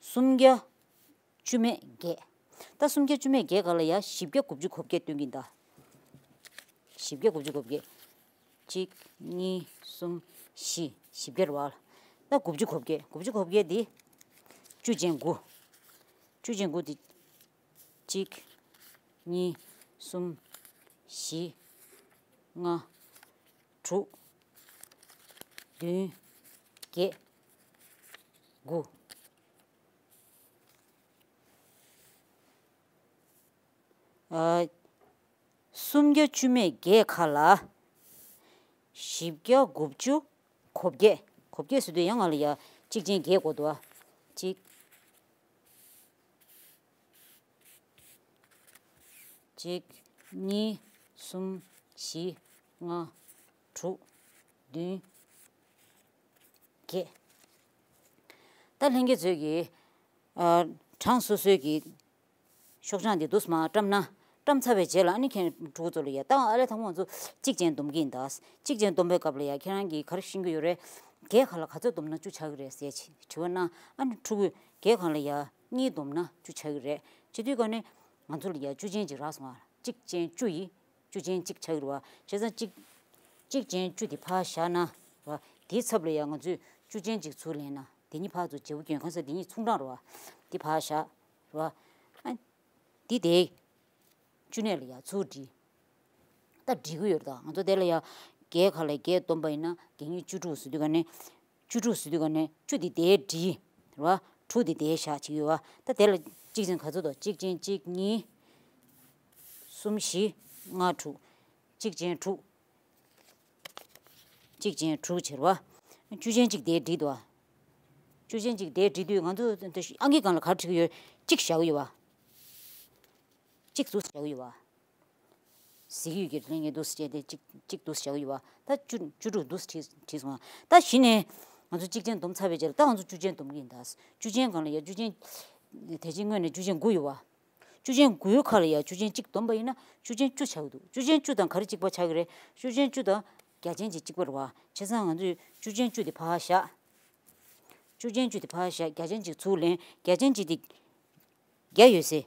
སུམ་བརྒྱ། བཅུ་མེད་བརྒྱད། ད་སུམ་བརྒྱ་བཅུ་མེད་བརྒྱད་ག་ལ་ཡ་བཞི་བརྒྱ་དགུ་བཅུ་གོ་བརྒྱད་སྟོན་གྱིན་གདའ། བཞི་བརྒྱ་དགུ་བཅུ་གོ་བརྒྱད། གཅིག་གཉིས། གསུམ། བཞི། བཞི་བརྒྱ་རེད་བ། ད་དགུ་བཅུ་གོ་བརྒྱད། དགུ་བཅུ་གོ་བརྒྱད་འདི། བཅུ་ཅན་དགུ། བཅུ་ཅན་དགུ་འདི། གཅིག་གཉིས། གསུམ། བཞི། ལྔ། དྲུག་བདུན། བརྒྱད། དགུ། ཨ། སུམ་བརྒྱ་བཅུ་མེད་བརྒྱད་ཁ་ལ། བཞི་བརྒྱ་དགུ་བཅུ་གོ་བརྒྱད། གོ་བརྒྱད་ཟེར་དུས་ཡང་ང་ལ་ཡ་གཅིག་ཅན་བརྒྱད་དགོས་འདུག་ཨ། གཅིག་གཅིག་གཉིས། གསུམ། བཞི། ལྔ། དྲུག་བདུན། བརྒྱད། ད་ལྷན་རྒྱས་ཚོས་ཀྱིས། ཨ། གྲངས་སོ་སོའི་གི་ཤོག་བྱང་འདི་འདུག་སེ་མར་བཀྲམ་ན། བཀྲམ་ཚར་བའི་རྗེས་ལ་ཨ་ནི་ཁྱེད་ཕྲུ་གུ་ཚོ་ལ་ཡ་ད་ཨ་ལས་དང་པོ་ང་ཚོ་གཅིག་ཅན་སྡོམ་གྱི་ཡིན་ད། གཅིག་ཅན་སྡོམ་པའི་སྐབས་ལ་ཡ་ཁྱེད་རང་གིས་ག་རེ་ཤེས་ཀྱི་ཡོད་རེད། བརྒྱད་ག་ལ་ག་ཚོད་སྡོམ་ན་བཅུ་ཆགས་ཀྱི་རེད་ཟེར་དྲི་བ་གནང་། ཨ་ནི་ཕྲུ་གུས་བརྒྱད་ག་ལ་ཡ་གཉིས་སྡོམ་ན་བཅུ་ཆགས་ཀྱི་རེད། བྱེད་དུས་ག་ནས་ང་ཚོ་ལ་ཡ་བཅུ་ཅན་ཅིག་རག་སོང་ཨ། གཅིག་ཅན་བཅུ་ཡིས་བཅུ་ཅན་གཅིག་ཆགས་ཀྱི་རེད་བ། བྱས་ཙང་གཅིག་གཅིག་ཅན་བཅུ་དེ་ཕར་བཞག་ན་རེད་བ། དེའི་ཚབ་ལ་ཡ་ང་ཚོས་བཅུ་ཅན་གཅིག་ཚུར་ལེན་ན་དེ་གཉིས་ཕར་ཚུར་བརྗེ་པོ་སྐྱོན་གང་ཟེར་དེ་གཉིས་མཚུངས་གྲངས་རེད་བ། དེ་ཕར་བཞག་རེད་བ། ཨ། འདི་དེ། བཅུ་གནས་ལ་ཡ་ཚུར་སྒྲིལ། ད་སྒྲིལ་གི་ཡོད་རེད་ད། ང་ཚོ་དེ་ལ་ཡ། བརྒྱད་ཁ་ལ་བརྒྱད་སྡོམ་པ་ཡིན་ན་བརྒྱད་གཉིས་བཅུ་དྲུག་ཟེར་དུས་ག་ནས། བཅུ་དྲུག་ཟེར་དུས་ག་ནས་བཅུ་དེ་དེ་སྒྲིལ། རེད་བ། དྲུག་དེ་དེ་བཞག་བྱེད་ཀྱི་ཡོད་བ། ད་དེ་ལ་གཅིག་ཅན་ག་ཚོད་དང་གཅིག་ཅན་གཅིག་གཉིས། གསུམ་བཞི་ལྔ་དྲུག་གཅིག་ཅན་དྲུག་གཅིག་ཅན་དྲུག་བྱེད་རོགས། བཅུ་ཅན་གཅིག་དེ་བསྒྲིགས་འདུག་བཅུ་ཅན་གཅིག་དེ་བསྒྲིགས་དུས་ང་ཚོ་ཨང་ཀི་སྒང་ལ་ག་རེ་བྲིས་ཀྱི་ཡོད། གཅིག་བཞག་གི་ཡོད་པ། གཅིག་འདུག་སེ་བཞག་གི་ཡོད་པ། གཟིགས་ཡོད་ཀྱི་ལྷན་རྒྱས་འདུག་སེ་བྱས་ཏེ་གཅིག་གཅིག་འདུག་སེ་བཞག་གི་ཡོད་པ། ད་བཅུ་བཅུ་དྲུག་འདུག་སེ་བྲིས་བྲིས་སོང་བ། ད་གཞི་ནས་ང་ཚོ་གཅིག་ཅན་བསྡོམས་ཚར་བའི་རྗེས་ལ་ད་ང་ཚོ་བཅུ་ཅན་བསྡོམས་ཀྱི་ཡིན་ད། བཅུ་ཅན་སྒང་ལ་ཡ་བཅུ་ཅན། དེ་བཞིན་དངོས་གནས་བཅུ་ཅན་དགུ་ཡོད་པ། བཅུ་ཅན་དགུའི་ཁ་ལ་ཡ་བཅུ་ཅན་གཅིག་བསྡོམས་པ་ཡིན་ན་བཅུ་ཅན་བཅུ་ཆགས་ཀྱི་འདུག་བཅུ་ཅན་བཅུ་དང་ག་རེ་གཅིག་པ་ཆགས་ཀྱི་རེད། བཅུ་ཅན་བཅུ་དང་བརྒྱ་ཅན་གཅིག་གཅིག་པ་རེད་པ། བྱས་ཙང་ང་ཚོས་བཅུ་ཅན་བཅུ་དེ་ཕར་བཞག་བཅུ་ཅན་བཅུ་དེ་ཕར་བཞག་བརྒྱ་ཅན་གཅིག་ཚུར་ལེན། བརྒྱ་ཅན་གཅིག་དེ་བརྒྱ་ཡོད་སའི་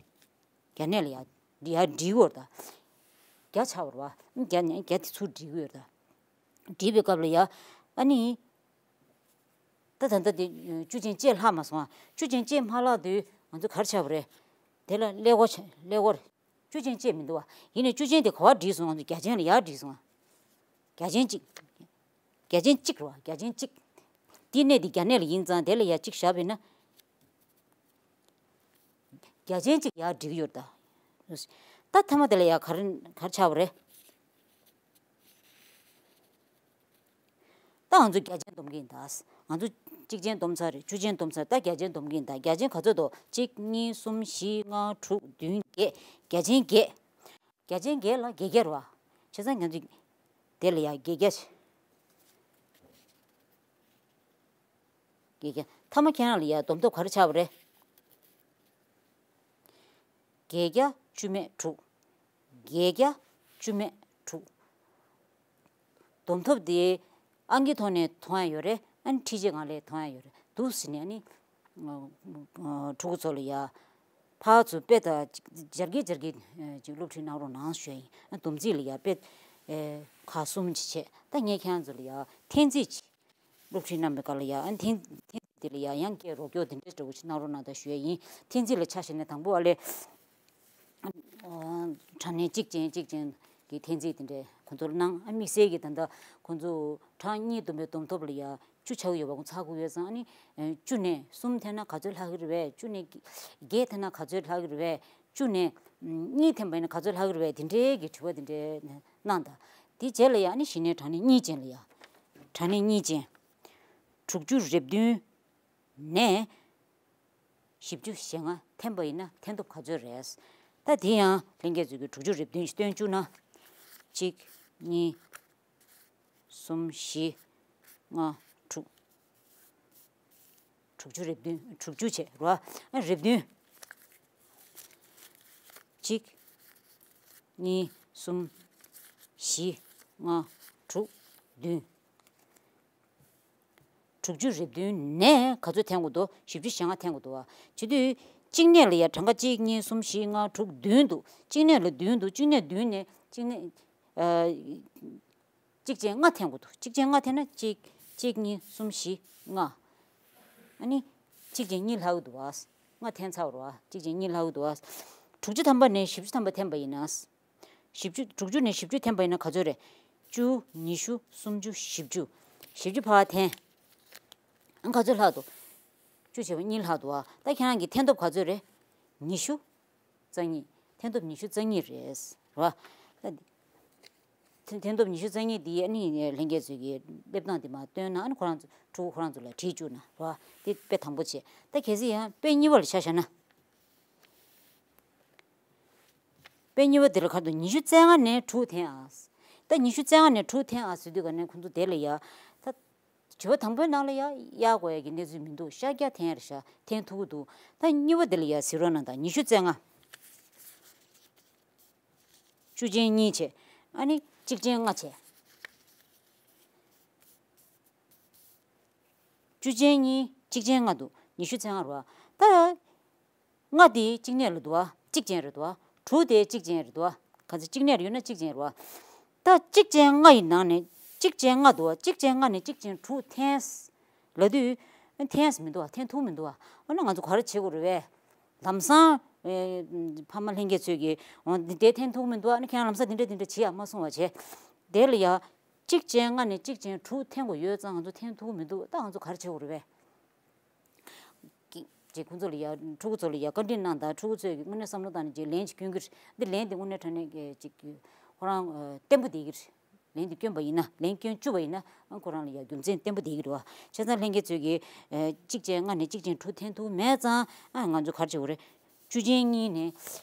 བརྒྱ་གནས་ལ་ཡ་ཡ་བསྒྲིགས་ཡོད་རེད་ད། བརྒྱ་ཆགས་པ་རེད་པ། བརྒྱ་ནས་བརྒྱ་དེ་ཚུར་བསྒྲིགས་ཡོད་རེད་ད། བསྒྲིགས་པའི་སྐབས་ལ་ཡ་ཨ་ནི། ད་ད་ལྟ་དེ་བཅུ་ཅན་བཅད་ལྷག་མ་སོང་ཨ། བཅུ་ཅན་བཅད་མ་ལྷག་དུས་ང་ཚོ་ག་རེ་ཆགས་པ་རེད། དེ་ལ་ཀླད་ཀོར་ཆགས་ཀླད་ཀོར། བཅུ་ཅན་བཅད་མི་འདུག་བ། ཡིན་ནའི་བཅུ་ཅན་དེ་ག་པར་བསྒྲིགས་སོང་། ང་ཚོ་བརྒྱ་ཅན་ལ་ཡར་བསྒྲིགས་སོང་ཨ། བརྒྱ་ཅན་གཅིག་བརྒྱ་ཅན་གཅིག་རེད་པ། བརྒྱ་ཅན་གཅིག་དེའི་གནས་དེ་བརྒྱ་གནས་ལ་ཡིན་ཙང་དེ་ལ་ཡ་གཅིག་བཞག་པ་ཡིན་ན། བརྒྱ་ཅན་གཅིག་ཡར་བསྒྲིགས་ཡོད་ད། ད་མཐའ་མ་དེ་ལ་ཡ་ག་རེ་ག་རེ་ཆགས་པ་རེད། ད་ང་ཚོ་བརྒྱ་ཅན་བསྡོམས་ཀྱི་ཡིན་ད། ང་ཚོ་གཅིག་ཅན་བསྡོམས་ཚར་རེད། བཅུ་ཅན་བསྡོམས་ཚར། ད་བརྒྱ་ཅན་བསྡོམས་ཀྱི་ཡིན་ད། བརྒྱ་ཅན་ག་ཚོད་འདུག་གཅིག་གཉིས་གསུམ་བཞི་ལྔ་དྲུག་བདུན་བརྒྱད། བརྒྱ་ཅན་བརྒྱད། བརྒྱ་ཅན་བརྒྱད་ལ་བརྒྱད་བརྒྱ་རེད་པ། བྱས་ཙང་ང་ཚོ་དེ་ལ་ཡ་བརྒྱད་བརྒྱ། བརྒྱད་བརྒྱ། མཐའ་མ་ཁྱེད་རང་ལ་ཡ་བསྡོམས་ཐོབ་ག་རེ་ཆགས་པ་རེད། བརྒྱད་བརྒྱ་བཅུ་མེད་དྲུག་བརྒྱད་བརྒྱ་བཅུ་མེད་དྲུག་བསྡོམས་ཐོབ་དེ་ཨང་ཀིའི་ཐོག་ནས་མཐོང་ཡ་ཡོད་རེད། ཨ་ནི་འཕྲུལ་ཆས་སྒང་ལ་མཐོང་ཡ་ཡོད་རེད་འདུག་ཟེར་ནས། ཨ་ནི་ཕྲུ་གུ་ཚོ་ལ་ཡ་ཕར་ཚུར་དཔེ་དང་སྦྱར་གྱི་སྦྱར་གྱི་ཅིག་སློབ་ཁྲིད་གནང་རོགས་གནང་ཞུ་ཡ་ཡིན། ཨ་བསྡོམས་རྩིས་ལ་ཡ་དཔེ་ཁག་གསུམ་ཅིག་བྱས། ད་ངས་ཁྱེད་རང་ཚོ་ལ་ཡ་འཐེན་རྩིས་ཅིག་སློབ་ཁྲིད་གནང་བའི་སྐབས་ལ་ཡ་ཨ་འཐེན་འཐེན་རྩིས་དེ་ལ་ཡ་ཡང་སྐད་རོགས་སྐྱོར་དེ་འདྲ་འདྲ་བོ་ཅིག་གནང་རོགས་གནང་དང་ཞུ་ཡ་ཡིན། འཐེན་རྩིས་ལ་ཆ་བཞག་ནས་དང་པོ་ཨ་ལས། ཨ། གྲངས་གནས་གཅིག་ཅན་གཅིག་ཅན་གྱི་འཐེན་རྩིས་དེ་འདྲས་ཁོང་ཚོར་གནང་། ཨ་དམིགས་བསལ་གྱི་ད་ལྟ་ཁོང་ཚོ་གྲངས་གཉིས་བསྡོམས་པའི་བསྡོམས་ཐོབ་ལ་ཡ་བཅུ་ཆགས་ཀྱི་ཡོད་པ་ཁོང་ཚོ་ཧ་གོ་ཡོད་ཙང་། ཨ་ནི་བཅུ་ནས་གསུམ་འཐེན་ན་ག་ཚོད་ལྷག་གི་རེད་པས། བཅུ་ནས་བརྒྱད་འཐེན་ན་ག་ཚོད་ལྷག་གི་རེད་པས། བཅུ་ནས་གཉིས་འཐེན་པ་ཡིན་ན་ག་ཚོད་ལྷག་གི་རེད་པས། དེ་འདྲའི་གི་དྲི་བ་དེ་འདྲས་གནང་དང་། དེ་རྗེས་ལ་ཡ་ཨ་ནི་གཞི་ནས་གྲངས་གནས་གཉིས་ཅན་ལ་ཡ། གྲངས་གནས་གཉིས་ཅན། དྲུག་ཅུ་རེ་བདུན་ནས། བཞི་བཅུ་ཞེ་ལྔ་འཐེན་པ་ཡིན་ན་འཐེན་ཐོབ་ག་ཚོད་རེད། ད་དེ་ཡང་ལྷན་རྒྱས་ཚོས་ཀྱི་དྲུག་ཅུ་རེ་བདུན་ཞིག་སྟོན་བཅུག་ན། གཅིག་གཉིས། གསུམ། བཞི། ལྔ། དྲུག་དྲུག་ཅུ་རེ་བདུན། དྲུག་ཅུ་བྱས་རོ། ཨ་རེ་བདུན། གཅིག་གཉིས། གསུམ། བཞི། ལྔ། དྲུག་བདུན། དྲུག་ཅུ་རེ་བདུན་ནས་ག་ཚོད་འཐེན་དགོས་འདུག་བཞི་བཅུ་ཞེ་ལྔ་འཐེན་དགོས་འདུག་བ། བྱེད་དུས་གཅིག་གནས་ལ་ཡ་གྲངས་ཀ་གཅིག་གཉིས་གསུམ་བཞི་ལྔ་དྲུག་བདུན་འདུག་གཅིག་གནས་ལ་བདུན་འདུག་གཅིག་གནས་བདུན་ནས་གཅིག་གནས། ཨ། གཅིག་ཅན་ལྔ་འཐེན་དགོས་འདུག་གཅིག་ཅན་ལྔ་འཐེན་ན་གཅིག་གཅིག་གཉིས་གསུམ་བཞི་ལྔ། ཨ་ནི་གཅིག་ཅན་གཉིས་ལྷག་གི་འདུག་བ། ལྔ་འཐེན་ཚར་བ་རེད་བ། གཅིག་ཅན་གཉིས་ལྷག་གི་འདུག་བ། དྲུག་ཅུ་ཐམ་པ་ནས་བཞི་བཅུ་ཐམ་པ་འཐེན་པ་ཡིན་ན། བཞི་བཅུ། དྲུག་ཅུ་ནས་བཞི་བཅུ་འཐེན་པ་ཡིན་ན་ག་ཚོད་རེད། བཅུ། ཉི་ཤུ། སུམ་ཅུ། བཞི་བཅུ། བཞི་བཅུ་ཕར་འཐེན། ཨ་ག་ཚོད་ལྷག་འདུག་བཅུ་བྱས་པ་གཉིས་ལྷག་འདུག་བ། ད་ཁྱེད་རང་གི་འཐེན་ཐོབ་ག་ཚོད་རེད། ཉི་ཤུ་རྩ་གཉིས། འཐེན་ཐོབ་ཉི་ཤུ་རྩ་གཉིས་རེད་བ། ད་འཐེན་འཐེན་ཐོབ་ཉི་ཤུ་རྩ་གཉིས་འདི་ཨ་ནི་ལྷན་རྒྱས་ཚོས་ཀྱི་སླེབས་སྟངས་དེ་མར་སྟོན་ན། ཨ་ནི་ཁོ་རང་ཚོ་ཕྲུ་གུ་ཁོ་རང་ཚོ་ལ་བྲིས་བཅུག་ན་རེད་བ། དེ་དཔེ་དང་པོ་བྱས། ད་གལ་སྲིད་ཡང་དཔེ་གཉིས་པ་ལ་ཆ་བཞག་ན། དཔེ་གཉིས་པ་འདི་ལ་ག་རེ་འདུག་ཉི་ཤུ་རྩ་ལྔ་ནས་དྲུག་འཐེན་ཨ། ད་ཉི་ཤུ་རྩ་ལྔ་ནས་དྲུག་འཐེན་ཨ་ཟེར་དུས་ག་ནས་ཁོང་ཚོ་དེ་ལ་ཡ། ད་དྲི་བ་དང་པོའི་ནང་ལ་ཡ་གཡར་དགོས་ཡ་གི་གནས་ཚུལ་མི་འདུག་ཤར་རྒྱག་འཐེན་ཡ་རེད་ཤག་འཐེན་ཐུབ་ཀྱི་འདུག་ད་གཉིས་པ་འདི་ལ་ཡ་གཟིགས་རོགས་གནང་དང་། ཉི་ཤུ་རྩ་ལྔ། བཅུ་ཅན་གཉིས་བྱས། ཨ་ནི་གཅིག་ཅན་ལྔ་བྱས། བཅུ་ཅན་གཉིས། གཅིག་ཅན་ལྔ་འདུག་ཉི་ཤུ་རྩ་ལྔ་རེད་བ། ད་ལྔ་དེ་གཅིག་གནས་ལ་འདུག་བ། གཅིག་ཅན་རེད་འདུག་བ། དྲུག་དེ་གཅིག་ཅན་རེད་འདུག་བ། ག་ཚོད་གཅིག་གནས་ལ་ཡོད་ན་གཅིག་ཅན་རེད་བ། ད་གཅིག་ཅན་ལྔ་ཡི་ནང་ནས་གཅིག་ཅན་ལྔ་འདུག་བ། གཅིག་ཅན་ལྔ་ནས་གཅིག་ཅན་དྲུག་འཐེན་ལབ་དུས། འཐེན་མི་འདུག་བ། འཐེན་ཐུབ་མི་འདུག་བ། འོ་ན་ང་ཚོ་ག་རེ་བྱེད་དགོས་རེད་བས། ལམ་སང་། ཨེ། ཕ་མ་ལྷན་རྒྱས་ཚོས་ཀྱིས་འོ་འདི་འདྲ་འཐེན་ཐུབ་མི་འདུག་བ། ཨ་ནི་ཁྱེད་རང་ལམ་སང་འདི་འདྲ་འདི་འདྲ་བྱེད་ཡ་མ་གསུང་བ་བྱས། དེ་ལ་ཡ། གཅིག་ཅན་ལྔ་ནས་གཅིག་ཅན་དྲུག་འཐེན་དགོས་ཡོད་ཙང་ང་ཚོ་འཐེན་ཐུབ་མི་འདུག་ད་ང་ཚོ་ག་རེ་བྱེད་དགོས་རེད་བས། གི- ཅིག་ཁོང་ཚོ་ལ་ཡ་ཕྲུ་གུ་ཚོ་ལ་ཡ་བཀའ་འདྲི་གནང་དང་ཕྲུ་གུ་ཚོས་ཀྱི་དངོས་གནས་བསམ་བློ་བཏང་ནས་ཅིག་ལན་ཅིག་སྐྱོན་གྱི་རེད། འདི་ལན་འདི་དངོས་གནས་དྲང་གནས་ཀྱི་ཅིག་ཁོ་རང་ཨ་བརྟན་པོ་བསྡད་ཀྱི་རེད། ལན་འདི་སྐྱོན་པ་ཡིན་ན་ལན་སྐྱོན་བཅུག་པ་ཡིན་ན་ཨ་ཁོ་རང་ལ་ཡ་རྒྱུ་མཚན་བརྟན་པོ་བསྡད་ཀྱི་རེད་བ། བྱས་ཙང་ལྷན་རྒྱས་ཚོས་ཀྱི་ཨ་གཅིག་ཅན་ལྔ་ནས་གཅིག་ཅན་དྲུག་འཐེན་ཐུབ་མེད་ཙང་ཨ་ང་ཚོ་ག་རེ་བྱེད་དགོས་རེད། བཅུ་ཅན་གཉིས་ནས་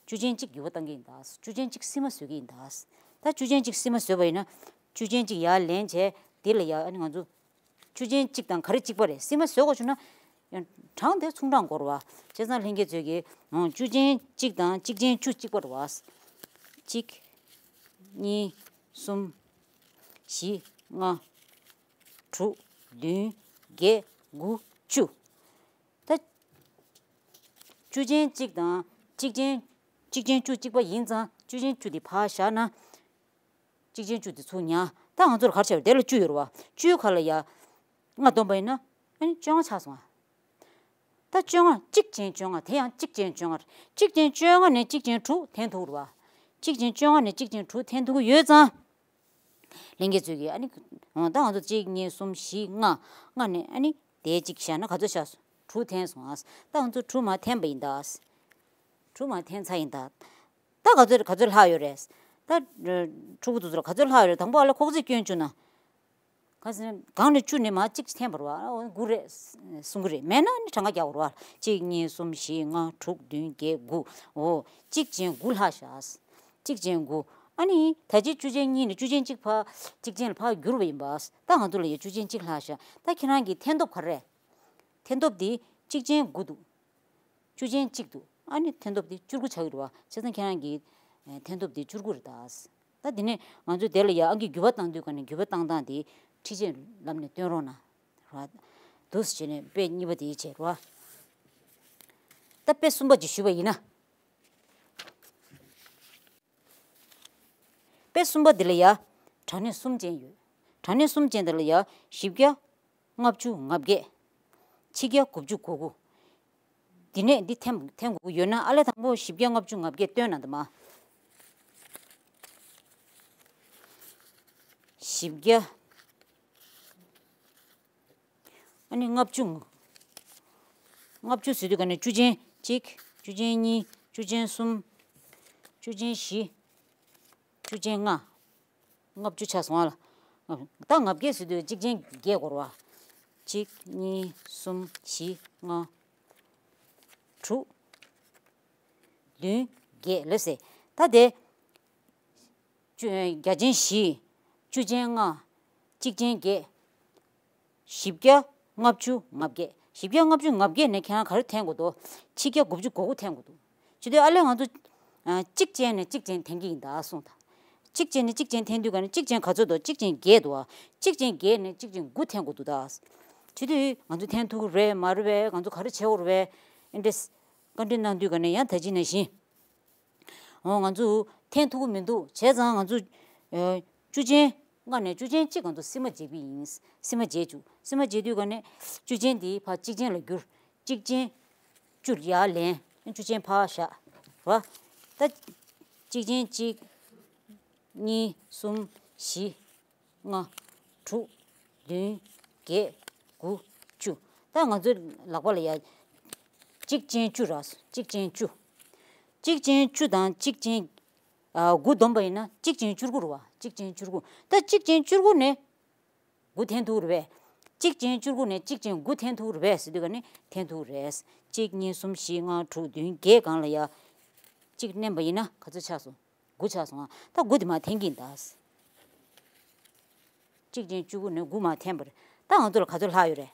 བཅུ་ཅན་གཅིག་འགྱུར་བ་བཏང་གི་ཡིན་ད། བཅུ་ཅན་གཅིག་སིལ་མ་བཟོ་གི་ཡིན་ད། ད་བཅུ་ཅན་གཅིག་སིལ་མ་བཟོས་པ་ཡིན་ན་བཅུ་ཅན་གཅིག་ཡར་ལེན་བྱས་དེ་ལ་ཡ་ཨ་ནི་ང་ཚོ་བཅུ་ཅན་གཅིག་དང་ག་རེ་གཅིག་པ་རེད། སིལ་མ་བཟོ་དགོས་བྱུང་ན་ཡང་གྲངས་དེ་ཚུན་གྲངས་འགོར་བ། བྱས་ཙང་ལྷན་རྒྱས་ཚོས་ཀྱིས་ཨང་བཅུ་ཅན་གཅིག་དང་གཅིག་ཅན་བཅུ་གཅིག་པ་རེད་བ། གཅིག་གཉིས། གསུམ། བཞི། ལྔ། དྲུག་བདུན། བརྒྱད། དགུ། བཅུ། ད་བཅུ་ཅན་གཅིག་དང་གཅིག་ཅན་གཅིག་ཅན་བཅུ་གཅིག་པ་ཡིན་ཙང་བཅུ་ཅན་བཅུ་དེ་ཕར་བཞག་ན། གཅིག་ཅན་བཅུ་དེ་ཚུར་ཉར། ད་ང་ཚོར་ག་རེ་བྱས་པ་རེད། དེ་ལ་བཅུ་ཡོད་རེད་བ། བཅུའི་ཁ་ལ་ཡ་ལྔ་བསྡོམས་པ་ཡིན་ན་ཨ་ནི་བཅོ་ལྔ་ཆགས་སོང་ཨ། ད་བཅོ་ལྔ་གཅིག་ཅན་བཅོ་ལྔ་དེ་ཡང་གཅིག་ཅན་བཅོ་ལྔ་རེད། གཅིག་ཅན་བཅོ་ལྔ་ནས་གཅིག་ཅན་དྲུག་འཐེན་ཐུབ་རེད་བ། གཅིག་ཅན་བཅོ་ལྔ་ནས་གཅིག་ཅན་དྲུག་འཐེན་ཐུབ་ཀྱི་ཡོད་ཙང་། ལྷན་རྒྱས་ཚོས་ཀྱིས་ཨ་ནི་འོ་ད་ང་ཚོ་གཅིག་གཉིས་གསུམ་བཞི་ལྔ། ལྔ་ནས་ཨ་ནི་དེ་གཅིག་བཞག་ན་ག་ཚོད་ཆགས་སོང་། དྲུག་འཐེན་སོང་ཨ། ད་ང་ཚོ་དྲུག་མར་འཐེན་པ་ཡིན་ད། དྲུག་མར་འཐེན་ཚར་ཡིན་ད། ད་ག་ཚོད་ག་ཚོད་ལྷག་ཡོད་རེད། ད་ཕྲུ་གུ་དེ་ཚོར་ག་ཚོད་ལྷག་ཡོད་རེད། དང་པོ་ཨ་ལས་ཁོག་རྩིས་སྐྱོན་བཅུག་ན། གང་ཟེར་ན་གང་ནས་བཅུ་ནས་མར་གཅིག་འཐེན་པ་རེད་བ། དགུ་རེད་གསུང་གི་རེད། མེད་ན་ནི་གྲངས་ཀ་རྒྱག་དགོས་རེད་བ། གཅིག་གཉིས་གསུམ་བཞི་ལྔ་དྲུག་བདུན་བརྒྱད་དགུ། འོ། གཅིག་ཅན་དགུ་ལྷག་བཞག་གཅིག་ཅན་དགུ། ཨ་ནི་ད་ཅི་བཅུ་ཅན་གཉིས་ནས་བཅུ་ཅན་གཅིག་ཕར་གཅིག་ཅན་ལ་ཕར་བསྒྱུར་བ་ཡིན་པ། ད་ང་ཚོ་ལ་ཡ་བཅུ་ཅན་གཅིག་ལྷག་བཞག་ད་ཁྱེད་རང་གི་འཐེན་སྟོབས་ག་རེ་རེད། འཐེན་སྟོབས་འདི་གཅིག་ཅན་དགུ་འདུག་བཅུ་ཅན་གཅིག་འདུག་ཨ་ནི་འཐེན་སྟོབས་དེ་བཅུ་དགུ་ཆགས་ཀྱི་རེད་བ། བྱས་ཙང་ཁྱེད་རང་གིས་ཨེ་འཐེན་སྟོབས་དེ་བཅུ་དགུ་རེད་ད། ད་དེ་ནས་ང་ཚོས་དེ་ལ་ཡ་ཨང་ཀི་འགྱུར་བ་བཏང་དུས་ག་ནས་འགྱུར་བ་བཏང་སྟངས་དེ་འཕྲུལ་ཆས་ལམ་ནས་སྟོན་རོགས་གནང་། རེད་བ། འདུག་སེ་བྱས་ནས་དཔེ་གཉིས་པ་དེ་བྱས་རེད་བ། ད་དཔེ་གསུམ་པ་ཅིག་ཞུས་པ་ཡིན་ན། དཔེ་གསུམ་པ་འདི་ལ་ཡ་གྲངས་གནས་གསུམ་ཅན་ཡོད། གྲངས་གནས་གསུམ་ཅན་འདི་ལ་ཡ་བཞི་བརྒྱ། ལྔ་བཅུ་ང་བརྒྱད། ཆིག་བརྒྱ་དགུ་བཅུ་གོ་དགུ། འདི་ནས་འདི་འཐེན་འཐེན་དགོས་ཀྱི་ཡོད་ན་ཨ་ལས་དང་པོ་བཞི་བརྒྱ་ལྔ་བཅུ་ང་བརྒྱད་བཏོན་ན་འདི་མ། བཞི་བརྒྱ། ཨ་ནི་ལྔ་བཅུ། ལྔ་བཅུ་ཟེར་དུས་ག་ནས་བཅུ་ཅན་གཅིག་བཅུ་ཅན་གཉིས། བཅུ་ཅན་གསུམ། བཅུ་ཅན་བཞི། བཅུ་ཅན་ལྔ། ལྔ་བཅུ་ཆགས་སོང་ཨ་ལ། ད་ལྔ་བརྒྱ་ཟེར་དུས་གཅིག་ཅན་བརྒྱད་འགོར་བ། གཅིག་གཉིས། གསུམ། བཞི། ལྔ། དྲུག་བདུན། བརྒྱད་ལབ་ཟེར། ད་དེ། བཅུ་བརྒྱ་ཅན་བཞི། བཅུ་ཅན་ལྔ། གཅིག་ཅན་བརྒྱད། བཞི་བརྒྱ་ལྔ་བཅུ་ང་བརྒྱད། བཞི་བརྒྱ་ལྔ་བཅུ་ང་བརྒྱད་ནས་ཁྱེད་རང་ག་རེ་འཐེན་དགོས་འདུག་ཆིག་བརྒྱ་དགུ་བཅུ་གོ་དགུ་འཐེན་དགོས་འདུག་བྱེད་དུས་ཨ་ལས་ང་ཚོ་ཨ་གཅིག་ཅན་ནས་གཅིག་ཅན་འཐེན་གྱི་ཡིན་ད་གསུངས་དང་། གཅིག་ཅན་ནས་གཅིག་ཅན་འཐེན་དུས་ག་ནས་གཅིག་ཅན་ག་ཚོད་འདུག་གཅིག་ཅན་བརྒྱད་འདུག་ཨ། གཅིག་ཅན་བརྒྱད་ནས་གཅིག་ཅན་དགུ་འཐེན་དགོས་འདུག་ད། བྱེད་དུས་ང་ཚོ་འཐེན་ཐུབ་ཀྱི་རེད་མ་རེད་པས། ང་ཚོ་ག་རེ་བྱེད་དགོས་རེད་པས། ཨེ་འདྲས་བཀའ་འདྲི་གནང་དུས་ག་ནས་ཡང་ད་ཅི་ནང་བཞིན། འོ་ང་ཚོ་འཐེན་ཐུབ་ཀྱི་མི་འདུག་བྱས་ཙང་ང་ཚོ་ཨ་བཅུ་ཅན་ལྔ་ནས་བཅུ་ཅན་གཅིག་ང་ཚོ་སིལ་མ་བརྗེ་གི་ཡིན། སིལ་མ་བརྗེ་བཅུག་སིལ་མ་བརྗེ་དུས་ག་ནས་བཅུ་ཅན་དེ་ཕར་གཅིག་ཅན་ལ་བསྒྱུར། གཅིག་ཅན་བཅུ་ཡར་ལེན། བཅུ་ཅན་ཕར་བཞག་ར། ད་གཅིག་ཅན་གཅིག་གཉིས། གསུམ། བཞི། ལྔ། དྲུག་བདུན། བརྒྱད། དགུ། བཅུ། ད་ང་ཚོའི་ལག་པ་ལ་ཡ། གཅིག་ཅན་བཅུ་ར། གཅིག་ཅན་བཅུ། གཅིག་ཅན་བཅུ་དང་གཅིག་ཅན། ཨ་དགུ་བསྡོམས་པ་ཡིན་ན་གཅིག་ཅན་བཅུ་དགུ་རེད་བ། གཅིག་ཅན་བཅུ་དགུ། ད་གཅིག་ཅན་བཅུ་དགུ་ནས་དགུ་འཐེན་ཐུབ་རེད་པས། གཅིག་ཅན་བཅུ་དགུ་ནས་གཅིག་ཅན་དགུ་འཐེན་ཐུབ་རེད་པས་ཟེར་དུས་ག་ནས་འཐེན་ཐུབ་རེད། གཅིག་གཉིས། གསུམ། བཞི། ལྔ། དྲུག་བདུན། བརྒྱད་སྒང་ལ་ཡ། གཅིག་བསྣན་པ་ཡིན་ན་ག་ཚོད་ཆགས་སོང་། དགུ་ཆགས་སོང་ཨ། ད་དགུ་དེ་མར་འཐེན་གྱི་ཡིན་ད། གཅིག་ཅན་བཅུ་དགུ་ནས་དགུ་མར་འཐེན་པ་རེད། ད་ང་ཚོ་ལ་ག་ཚོད་ལྷག་ཡོད་རེད།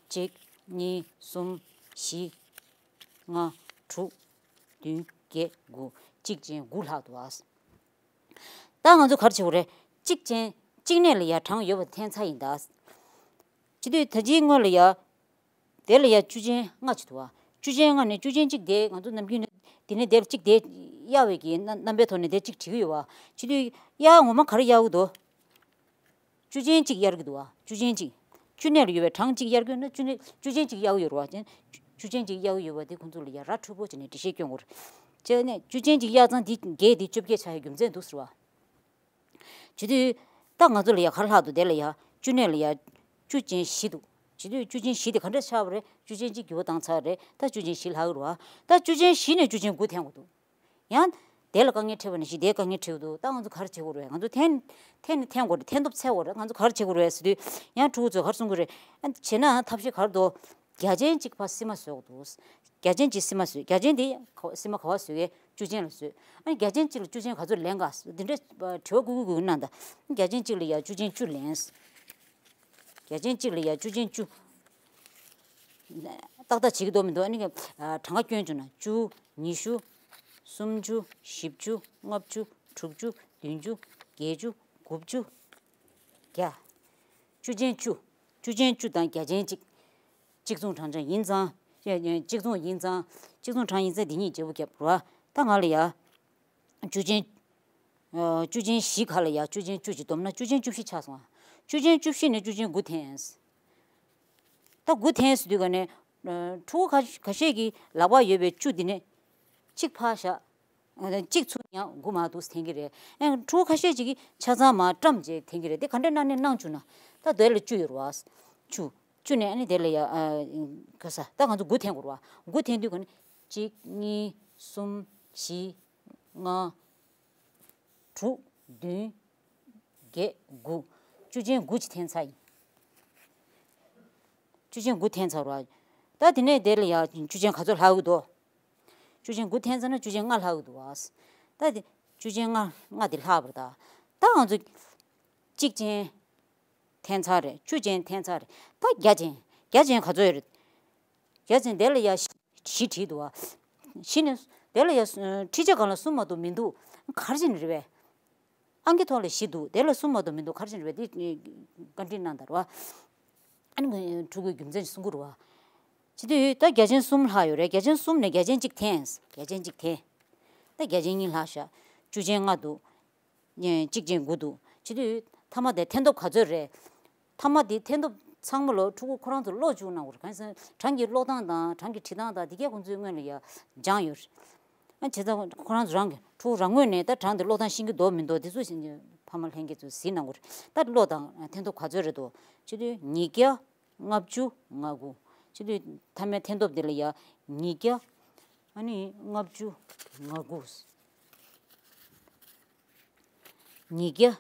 གཅིག་གཉིས། གསུམ། བཞི། ལྔ། དྲུག་བདུན། བརྒྱད། དགུ། གཅིག་ཅན་དགུ་ལྷག་འདུག་ཨ། ད་ང་ཚོ་ག་རེ་བྱེད་དགོས་རེད། གཅིག་ཅན་གཅིག་ནས་ལ་ཡ་གྲངས་ཡོད་པ་འཐེན་ཚར་ཡིན་ད། བྱེད་དུས་ད་ཅིའི་སྔོན་ལ་ཡ། དེ་ལ་ཡ་བཅུ་ཅན་ལྔ་ཅིག་འདུག་བ། བཅུ་ཅན་ལྔ་ནས་བཅུ་ཅན་གཅིག་དེ་ང་ཚོ་ནམ་རྒྱུན་ནས་དེ་ནས་དེ་ལ་གཅིག་དེ་གཡར་བའི་གི་རྣམ་རྣམ་པའི་ཐོག་ནས་དེ་གཅིག་བྲིས་ཀྱི་ཡོད་བ། བྱེད་དུས་གཡར་ངོ་མ་ག་རེ་གཡར་གྱི་འདུག་བཅུ་ཅན་གཅིག་གཡར་གྱི་འདུག་བ། བཅུ་ཅན་གཅིག་བཅུ་ནས་ལ་ཡོད་པའི་གྲངས་གཅིག་གཡར་གྱི་ཡོད་ན་བཅུ་ནས་བཅུ་ཅན་གཅིག་གཡར་གྱི་ཡོད་རེད་བ། བཅུ་ཅན་གཅིག་གཡར་གྱི་ཡོད་པ་དེ་ཁོང་ཚོ་ལ་ཡ་ར་འཁྲུལ་པོ་བྱས་ནས་འགྲེལ་བཤད་སྐྱོན་དགོས་རེད། བྱས་ནས་བཅུ་ཅན་གཅིག་གཡར་ཙང་དེ་བརྒྱད་དེ་བཅོ་བརྒྱད་ཆགས་ཡ་རྒྱུ་མཚན་འདུག་ཟེར་བ། བྱེད་དུས། ད་ང་ཚོ་ལ་ཡ་ག་རེ་ལྷག་འདུག་དེ་ལ་ཡ། བཅུ་ནས་ལ་ཡ། བཅུ་ཅན་བཞི་འདུག་བྱེད་དུས་བཅུ་ཅན་བཞི་དེ་ག་འདྲ་ཆགས་པ་རེད། བཅུ་ཅན་གཅིག་འགྱུར་བ་བཏང་ཚར་རེད། ད་བཅུ་ཅན་བཞི་ལྷག་གི་རེད་བ། ད་བཅུ་ཅན་བཞི་ནས་བཅུ་ཅན་དགུ་འཐེན་དགོས་འདུག་ཡང་དེ་ལ་དཀའ་ངལ་འཕྲད་པ་ནང་བཞིན་དེའི་དཀའ་ངལ་འཕྲད་ཀྱི་འདུག་ད་ང་ཚོ་ག་རེ་བྱེད་དགོས་རེད། ང་ཚོ་འཐེན་འཐེན་ནས་འཐེན་དགོས་རེད། འཐེན་ཐོབ་འཚོལ་དགོས་རེད། ང་ཚོ་ག་རེ་བྱེད་དགོས་རེད་ཟེར་དུས། ཡང་ཕྲུ་གུ་ཚོས་ག་རེ་གསུང་གི་རེད། ཨ། བྱས་ན་ཐབས་ཤེས་ག་རེ་འདུག་རྒྱ་ཅན་གཅིག་ཕར་སིལ་མ་བཟོ་དགོས་འདུག་རྒྱ་ཅན་གཅིག་སིལ་མ་བཟོས། རྒྱ་ཅན་དེ་ག་སིལ་མ་ག་པར་བཟོས་ཀྱི། བཅུ་ཅན་ལ་བཟོས། ཨ་ནི་རྒྱ་ཅན་གཅིག་ལ་བཅུ་ཅན་ག་ཚོད་ལེན་ག་འདི་འདྲའི་དྲི་བ་ཀུ་ཀུ་ཀུ་གནང་དང་། རྒྱ་ཅན་གཅིག་ལ་ཡ་བཅུ་ཅན་བཅུ་ལེན། རྒྱ་ཅན་གཅིག་ལ་ཡ་བཅུ་ཅན་བཅུ། ཏག་ཏག་བྱེད་ཀྱི་འདུག་མི་འདུག་ཨ་ནི་གྲངས་ཀ་སྐྱོན་བྱུང་ན། བཅུ། ཉི་ཤུ། སུམ་ཅུ། བཞི་བཅུ། ལྔ་བཅུ། དྲུག་ཅུ། བདུན་ཅུ། བརྒྱད་ཅུ། དགུ་བཅུ། བརྒྱ། བཅུ་ཅན་བཅུ། བཅུ་ཅན་བཅུ་དང་རྒྱ་ཅན་གཅིག་གཅིག་མཚུངས་གྲངས་ཅན་ཡིན་ཙང་། གཅིག་མཚུངས་ཡིན་ཙང་། གཅིག་མཚུངས་གྲངས་ཡིན་ཙང་འདི་གཉིས་བརྗེ་པོ་བརྒྱབ་རོ། ད་ང་ལ་ཡ། བཅུ་ཅན། ཨ། བཅུ་ཅན་བཞི་ཁ་ལ་ཡ་བཅུ་ཅན་བཅུ་གཅིག་བསྡོམས་ན་བཅུ་ཅན་བཅུ་བཞི་ཆགས་སོང་ཨ། བཅུ་ཅན་བཅུ་བཞི་ནས་བཅུ་ཅན་དགུ་འཐེན། ད་དགུ་འཐེན་ཟེར་དུས་ག་ནས། ཨ། ཕྲུ་གུ་ཁ་ཁ་ཤས་ཀྱི་ལག་པ་ཡོད་པའི་བཅུ་འདི་ནས་གཅིག་ཕར་བཞག་གཅིག་ཚུར་ཡང་དགུ་མར་འདུག་འཐེན་གྱི་རེད། ཨ། ཕྲུ་གུ་ཁ་ཤས་ཅིག་གིས་ཆ་ཚང་མར་བཀྲམ་བྱས་འཐེན་གྱི་རེད། དེ་ག་འདྲ་གནང་ནས་གནང་བཅུག་ན། ད་དེ་ལ་བཅུ་ཡོད་རེད་བ། བཅུ། བཅུ་ནས་ཨ་ནི་དེ་ལ་ཡ། ཨ། ག་ས་ད་ང་ཚོ་དགུ་འཐེན་དགོས་རེད་བ། དགུ་འཐེན་དུས་ག་ནས་གཅིག་གཉིས་གསུམ་བཞི་ལྔ་དྲུག་བདུན་བརྒྱད་དགུ། བཅུ་ཅན་དགུ་ཅིག་འཐེན་ཚར་ཡིན། བཅུ་ཅན་དགུ་འཐེན་ཚར་བ། ད་དེ་ནས་དེ་ལ་ཡ་བཅུ་ཅན་ག་ཚོད་ལྷག་གི་འདུག་བཅུ་ཅན་དགུ་འཐེན་ཚར་ན་བཅུ་ཅན་ལྔ་ལྷག་གི་འདུག་བ། ད་དེ་བཅུ་ཅན་ལྔ་ལྔ་དེ་ལྷག་པ་རེད་ད། ད་ང་ཚོ་གཅིག་ཅན་འཐེན་ཚར་རེད། བཅུ་ཅན་འཐེན་ཚར་རེད། ད་བརྒྱ་ཅན། བརྒྱ་ཅན་ག་ཚོད་ཡོད་རེད། བརྒྱ་ཅན་དེ་ལ་ཡ་བཞི་བྲིས་འདུག་བ། བཞི་ནས་དེ་ལ་ཡ། ཨ། འཕྲུལ་ཆས་སྒང་ལ་གསུམ་མ་གཏོགས་མི་འདུག་ག་རེ་བྱས་ནས་རེད་པས། ཨང་ཀི་ཐོག་ལ་བཞི་འདུག་དེ་ལ་གསུམ་མ་གཏོགས་མི་འདུག་ག་རེ་བྱས་ནས་རེད་པས། དེ་བཀའ་འདྲི་གནང་དང་རེད་བ། ཨ་ནི་ཕྲུ་གུའི་རྒྱུ་མཚན་གསུང་གི་རེད་བ། བྱེད་དུས་ད་བརྒྱ་ཅན་གསུམ་ལྷག་ཡོད་རེད། བརྒྱ་ཅན་གསུམ་ནས་བརྒྱ་ཅན་གཅིག་འཐེན། བརྒྱ་ཅན་གཅིག་འཐེན། ད་བརྒྱ་ཅན་གཉིས་ལྷག་ཤག་བཅུ་ཅན་ལྔ་འདུག་གཅིག་ཅན་དགུ་འདུག་བྱེད་དུས་མཐའ་མ་དེ་འཐེན་ཐོབ་ག་ཚོད་རེད། མཐའ་མ་དེ་འཐེན་ཐོབ་ཚང་མ་ལོ་ཕྲུ་གུ་ཁོ་རང་ཚོ་ཀློག་བཅུག་གནང་དགོས་རེད། གང་ཡིན་ཟེར་ན་གྲངས་ཀྱི་ཀློག་སྟངས་དང་གྲངས་ཀྱི་བྲིས་སྟངས་དང་དེ་གས་ཁོང་ཚོས་སྔོན་ལ་ཡ་སྦྱངས་ཡོད་རེད། ཨ། བྱས་ཙང་ཁོ་རང་ཚོ་རང་གི་ཕྲུ་གུ་རང་ངོས་ནས་ད་གྲངས་དེ་ཀློག་སྟངས་ཤེས་ཀྱི་འདུག་མི་འདུག་དེ་ཚོ་ཕ་མ་ལྷན་རྒྱས་ཚོས་གཟིགས་གནང་དགོས་རེད། ད་ཀློག་དང་འཐེན་ཐོབ་ག་ཚོད་རེད་འདུག་བྱེད་དུས་ཉིས་བརྒྱ། ལྔ་བཅུ་ང་དགུ། བྱེད་དུས་མཐའ་མའི་འཐེན་ཐོབ་དེ་ལ་ཡ་ཉིས་བརྒྱ། ཨ་ནི་ལྔ་བཅུ་ང་དགུ། ཉིས་བརྒྱ།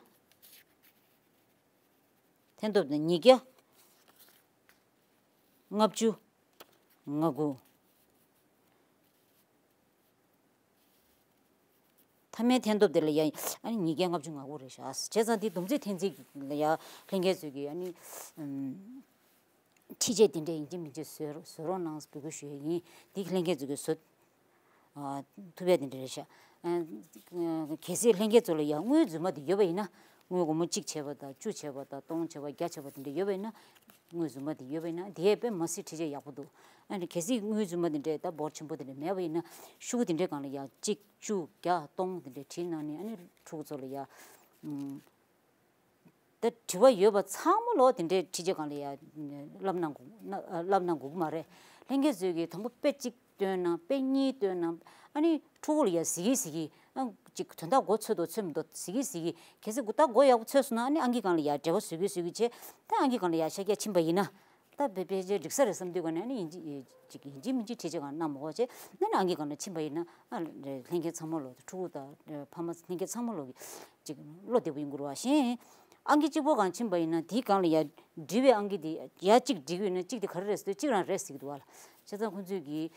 འཐེན་ཐོབ་དེ་ཉིས་བརྒྱ། ལྔ་བཅུ་ང་དགུ། མཐའ་མའི་འཐེན་ཐོབ་དེ་ལ་ཡ། ཨ་ནི་ཉིས་བརྒྱ་ལྔ་བཅུ་ང་དགུ་རེད་ཤག་བྱས་ཙང་དེ་བསྡོམས་རྩིས་འཐེན་རྩིས་ལ་ཡ་ལྷན་རྒྱས་ཚོས་ཀྱིས་ཨ་ནི། ཨམ། འཕྲུལ་ཆས་དེ་འདྲ་ཡིན་གཅིག་མིན་གཅིག་བཟོ་བཟོ་རོགས་གནང་འབོད་སྐུལ་ཞུ་ཡ་ཡིན། འདི་ལྷན་རྒྱས་ཚོས་ཀྱིས་བཟོ། ཨ། ཐུབ་ཡ་དེ་འདྲ་རེད་ཤག་ཨ། གལ་སྲིད་ལྷན་རྒྱས་ཚོ་ལ་ཡ་དངུལ་རྫུན་མ་དེ་ཡོད་པ་ཡིན་ན། དངུལ་སྒོར་མོ་གཅིག་བྱས་པ་དང་བཅུ་བྱས་པ་དང་སྟོང་བྱས་པ་བརྒྱ་བྱས་པ་དེ་འདྲ་ཡོད་པ་ཡིན་ན། དངུལ་རྫུན་མ་དེ་ཡོད་པ་ཡིན་ན་དེ་དཔེ་མ་སྲིད་འཕྲུལ་ཆས་ཡག་པོ་འདུག་ཨ་ནི་གལ་སྲིད་དངུལ་རྫུན་མ་དེ་འདྲའི་ད་འབོར་ཆེན་པོ་དེ་འདྲ་མེད་པ་ཡིན་ན་ཤོག་གུ་དེ་འདྲའི་སྒང་ལ་ཡ་གཅིག་བཅུ་བརྒྱ་སྟོང་དེ་འདྲ་བྲིས་གནང་ནས་ཨ་ནི་ཕྲུ་གུ་ཚོ་ལ་ཡ། ཨུམ། ད་དྲི་བ་ཡོད་པ་ཚང་མ་ལོ་དེ་འདྲའི་འཕྲུལ་ཆས་སྒང་ལ་ཡ་བསླབ་གནང་དགོས་ན་བསླབ་གནང་དགོས་ཀྱི་མ་རེད། ལྷན་རྒྱས་ཚོས་ཀྱིས་དང་པོ་དཔེ་གཅིག་སྟོན་ན་དཔེ་གཉིས་སྟོན་ན་ཨ་ནི་ཕྲུ་གུ་ལ་ཡ་གཟིགས་གིན་གཟིགས་གིན་ཨ་ཅིག་དོན་དག་མགོ་ཚོས་འདུག་ཚོས་མི་འདུག་གཟིགས་གིན་གཟིགས་གིན་གལ་སྲིད་མགོ་ད་མགོ་ཡག་པོ་ཚོས་སོང་ན་ཨ་ནི་ཨང་ཀི་སྒང་ལ་ཡ་འབྲེལ་བ་བཟོ་གིན་བཟོ་གིན་བྱས་ད་ཨང་ཀི་སྒང་ལ་ཡ་ཤར་རྒྱག་ཕྱིན་པ་ཡིན་ན། ད་དཔེ་དཔེ་ཆ་འགྲིག་ས་རེད་བསམ་དུས་ག་ནས་ཨ་ནི་ཡིན་གཅིག་ཡིན་གཅིག་མིན་གཅིག་འཕྲུལ་ཆས་སྒང་གནང་མ་དགོས་བྱས་ཨ་ནི་ཨང་ཀི་སྒང་ལ་ཕྱིན་པ་ཡིན་ན་ཨ་ལྷན་རྒྱས་ཚང་མ་ལོ་ཕྲུ་གུ་དང་ཕ་མ་ལྷན་རྒྱས་ཚང་མ་ལོ་གི་ཅིག་བློ་བདེ་པོ་ཡོང་གི་རེད་བ། གཞན་ཨང་ཀི་གཅིག་པོ་སྒང་ཕྱིན་པ་ཡིན་ན་དེའི་སྒང་ལ་ཡ་འབྲི་བའི་ཨང་ཀི་དེ་ཡ་གཅིག་འབྲི་གི་ཡོད་ན་གཅིག་དེ་ག་རེ་རེད་ཟེར་དུས་གཅིག་རང་རེད་ཟེར་གི་འདུག་བ་ལ། བྱས་ཙང་ཁོང་ཚོས་ཀྱིས་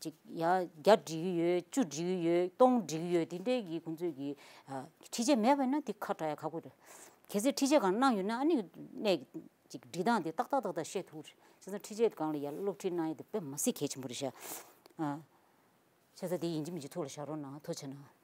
ཅིག་ཡ་བརྒྱ་འབྲི་གི་ཡོད་བཅུ་འབྲི་གི་ཡོད་སྟོང་འབྲི་གི་ཡོད་དེ་འདྲའི་གི་ཁོང་ཚོས་ཀྱིས་ཨ་འཕྲུལ་ཆས་མེད་པ་ཡིན་ན་དེ་ཁ་གྲག་ཡ་ཁག་པོ་རེད། གལ་སྲིད་འཕྲུལ་ཆས་སྒང་གནང་ཡོད་ན་ཨ་ནི་གནས་ཀྱི་ཅིག་འབྲི་སྟངས་དེ་ཏག་ཏག་ཏག་ཏག་ཤེས་ཐུབ་རེད། བྱས་ཙང་འཕྲུལ་ཆས་སྒང་ལ་ཡ་སློབ་ཁྲིད་གནང་ཡ་དེ་དཔེ་མ་སྲིད་གལ་ཆེན་པོ་རེད་ཤག་ཨ། བྱས་ཙང་དེ་ཡིན་གཅིག་མིན་གཅིག་ཐུགས་ལ་བཞག་རོགས་གནང་། ཐུགས་རྗེ་གནང་།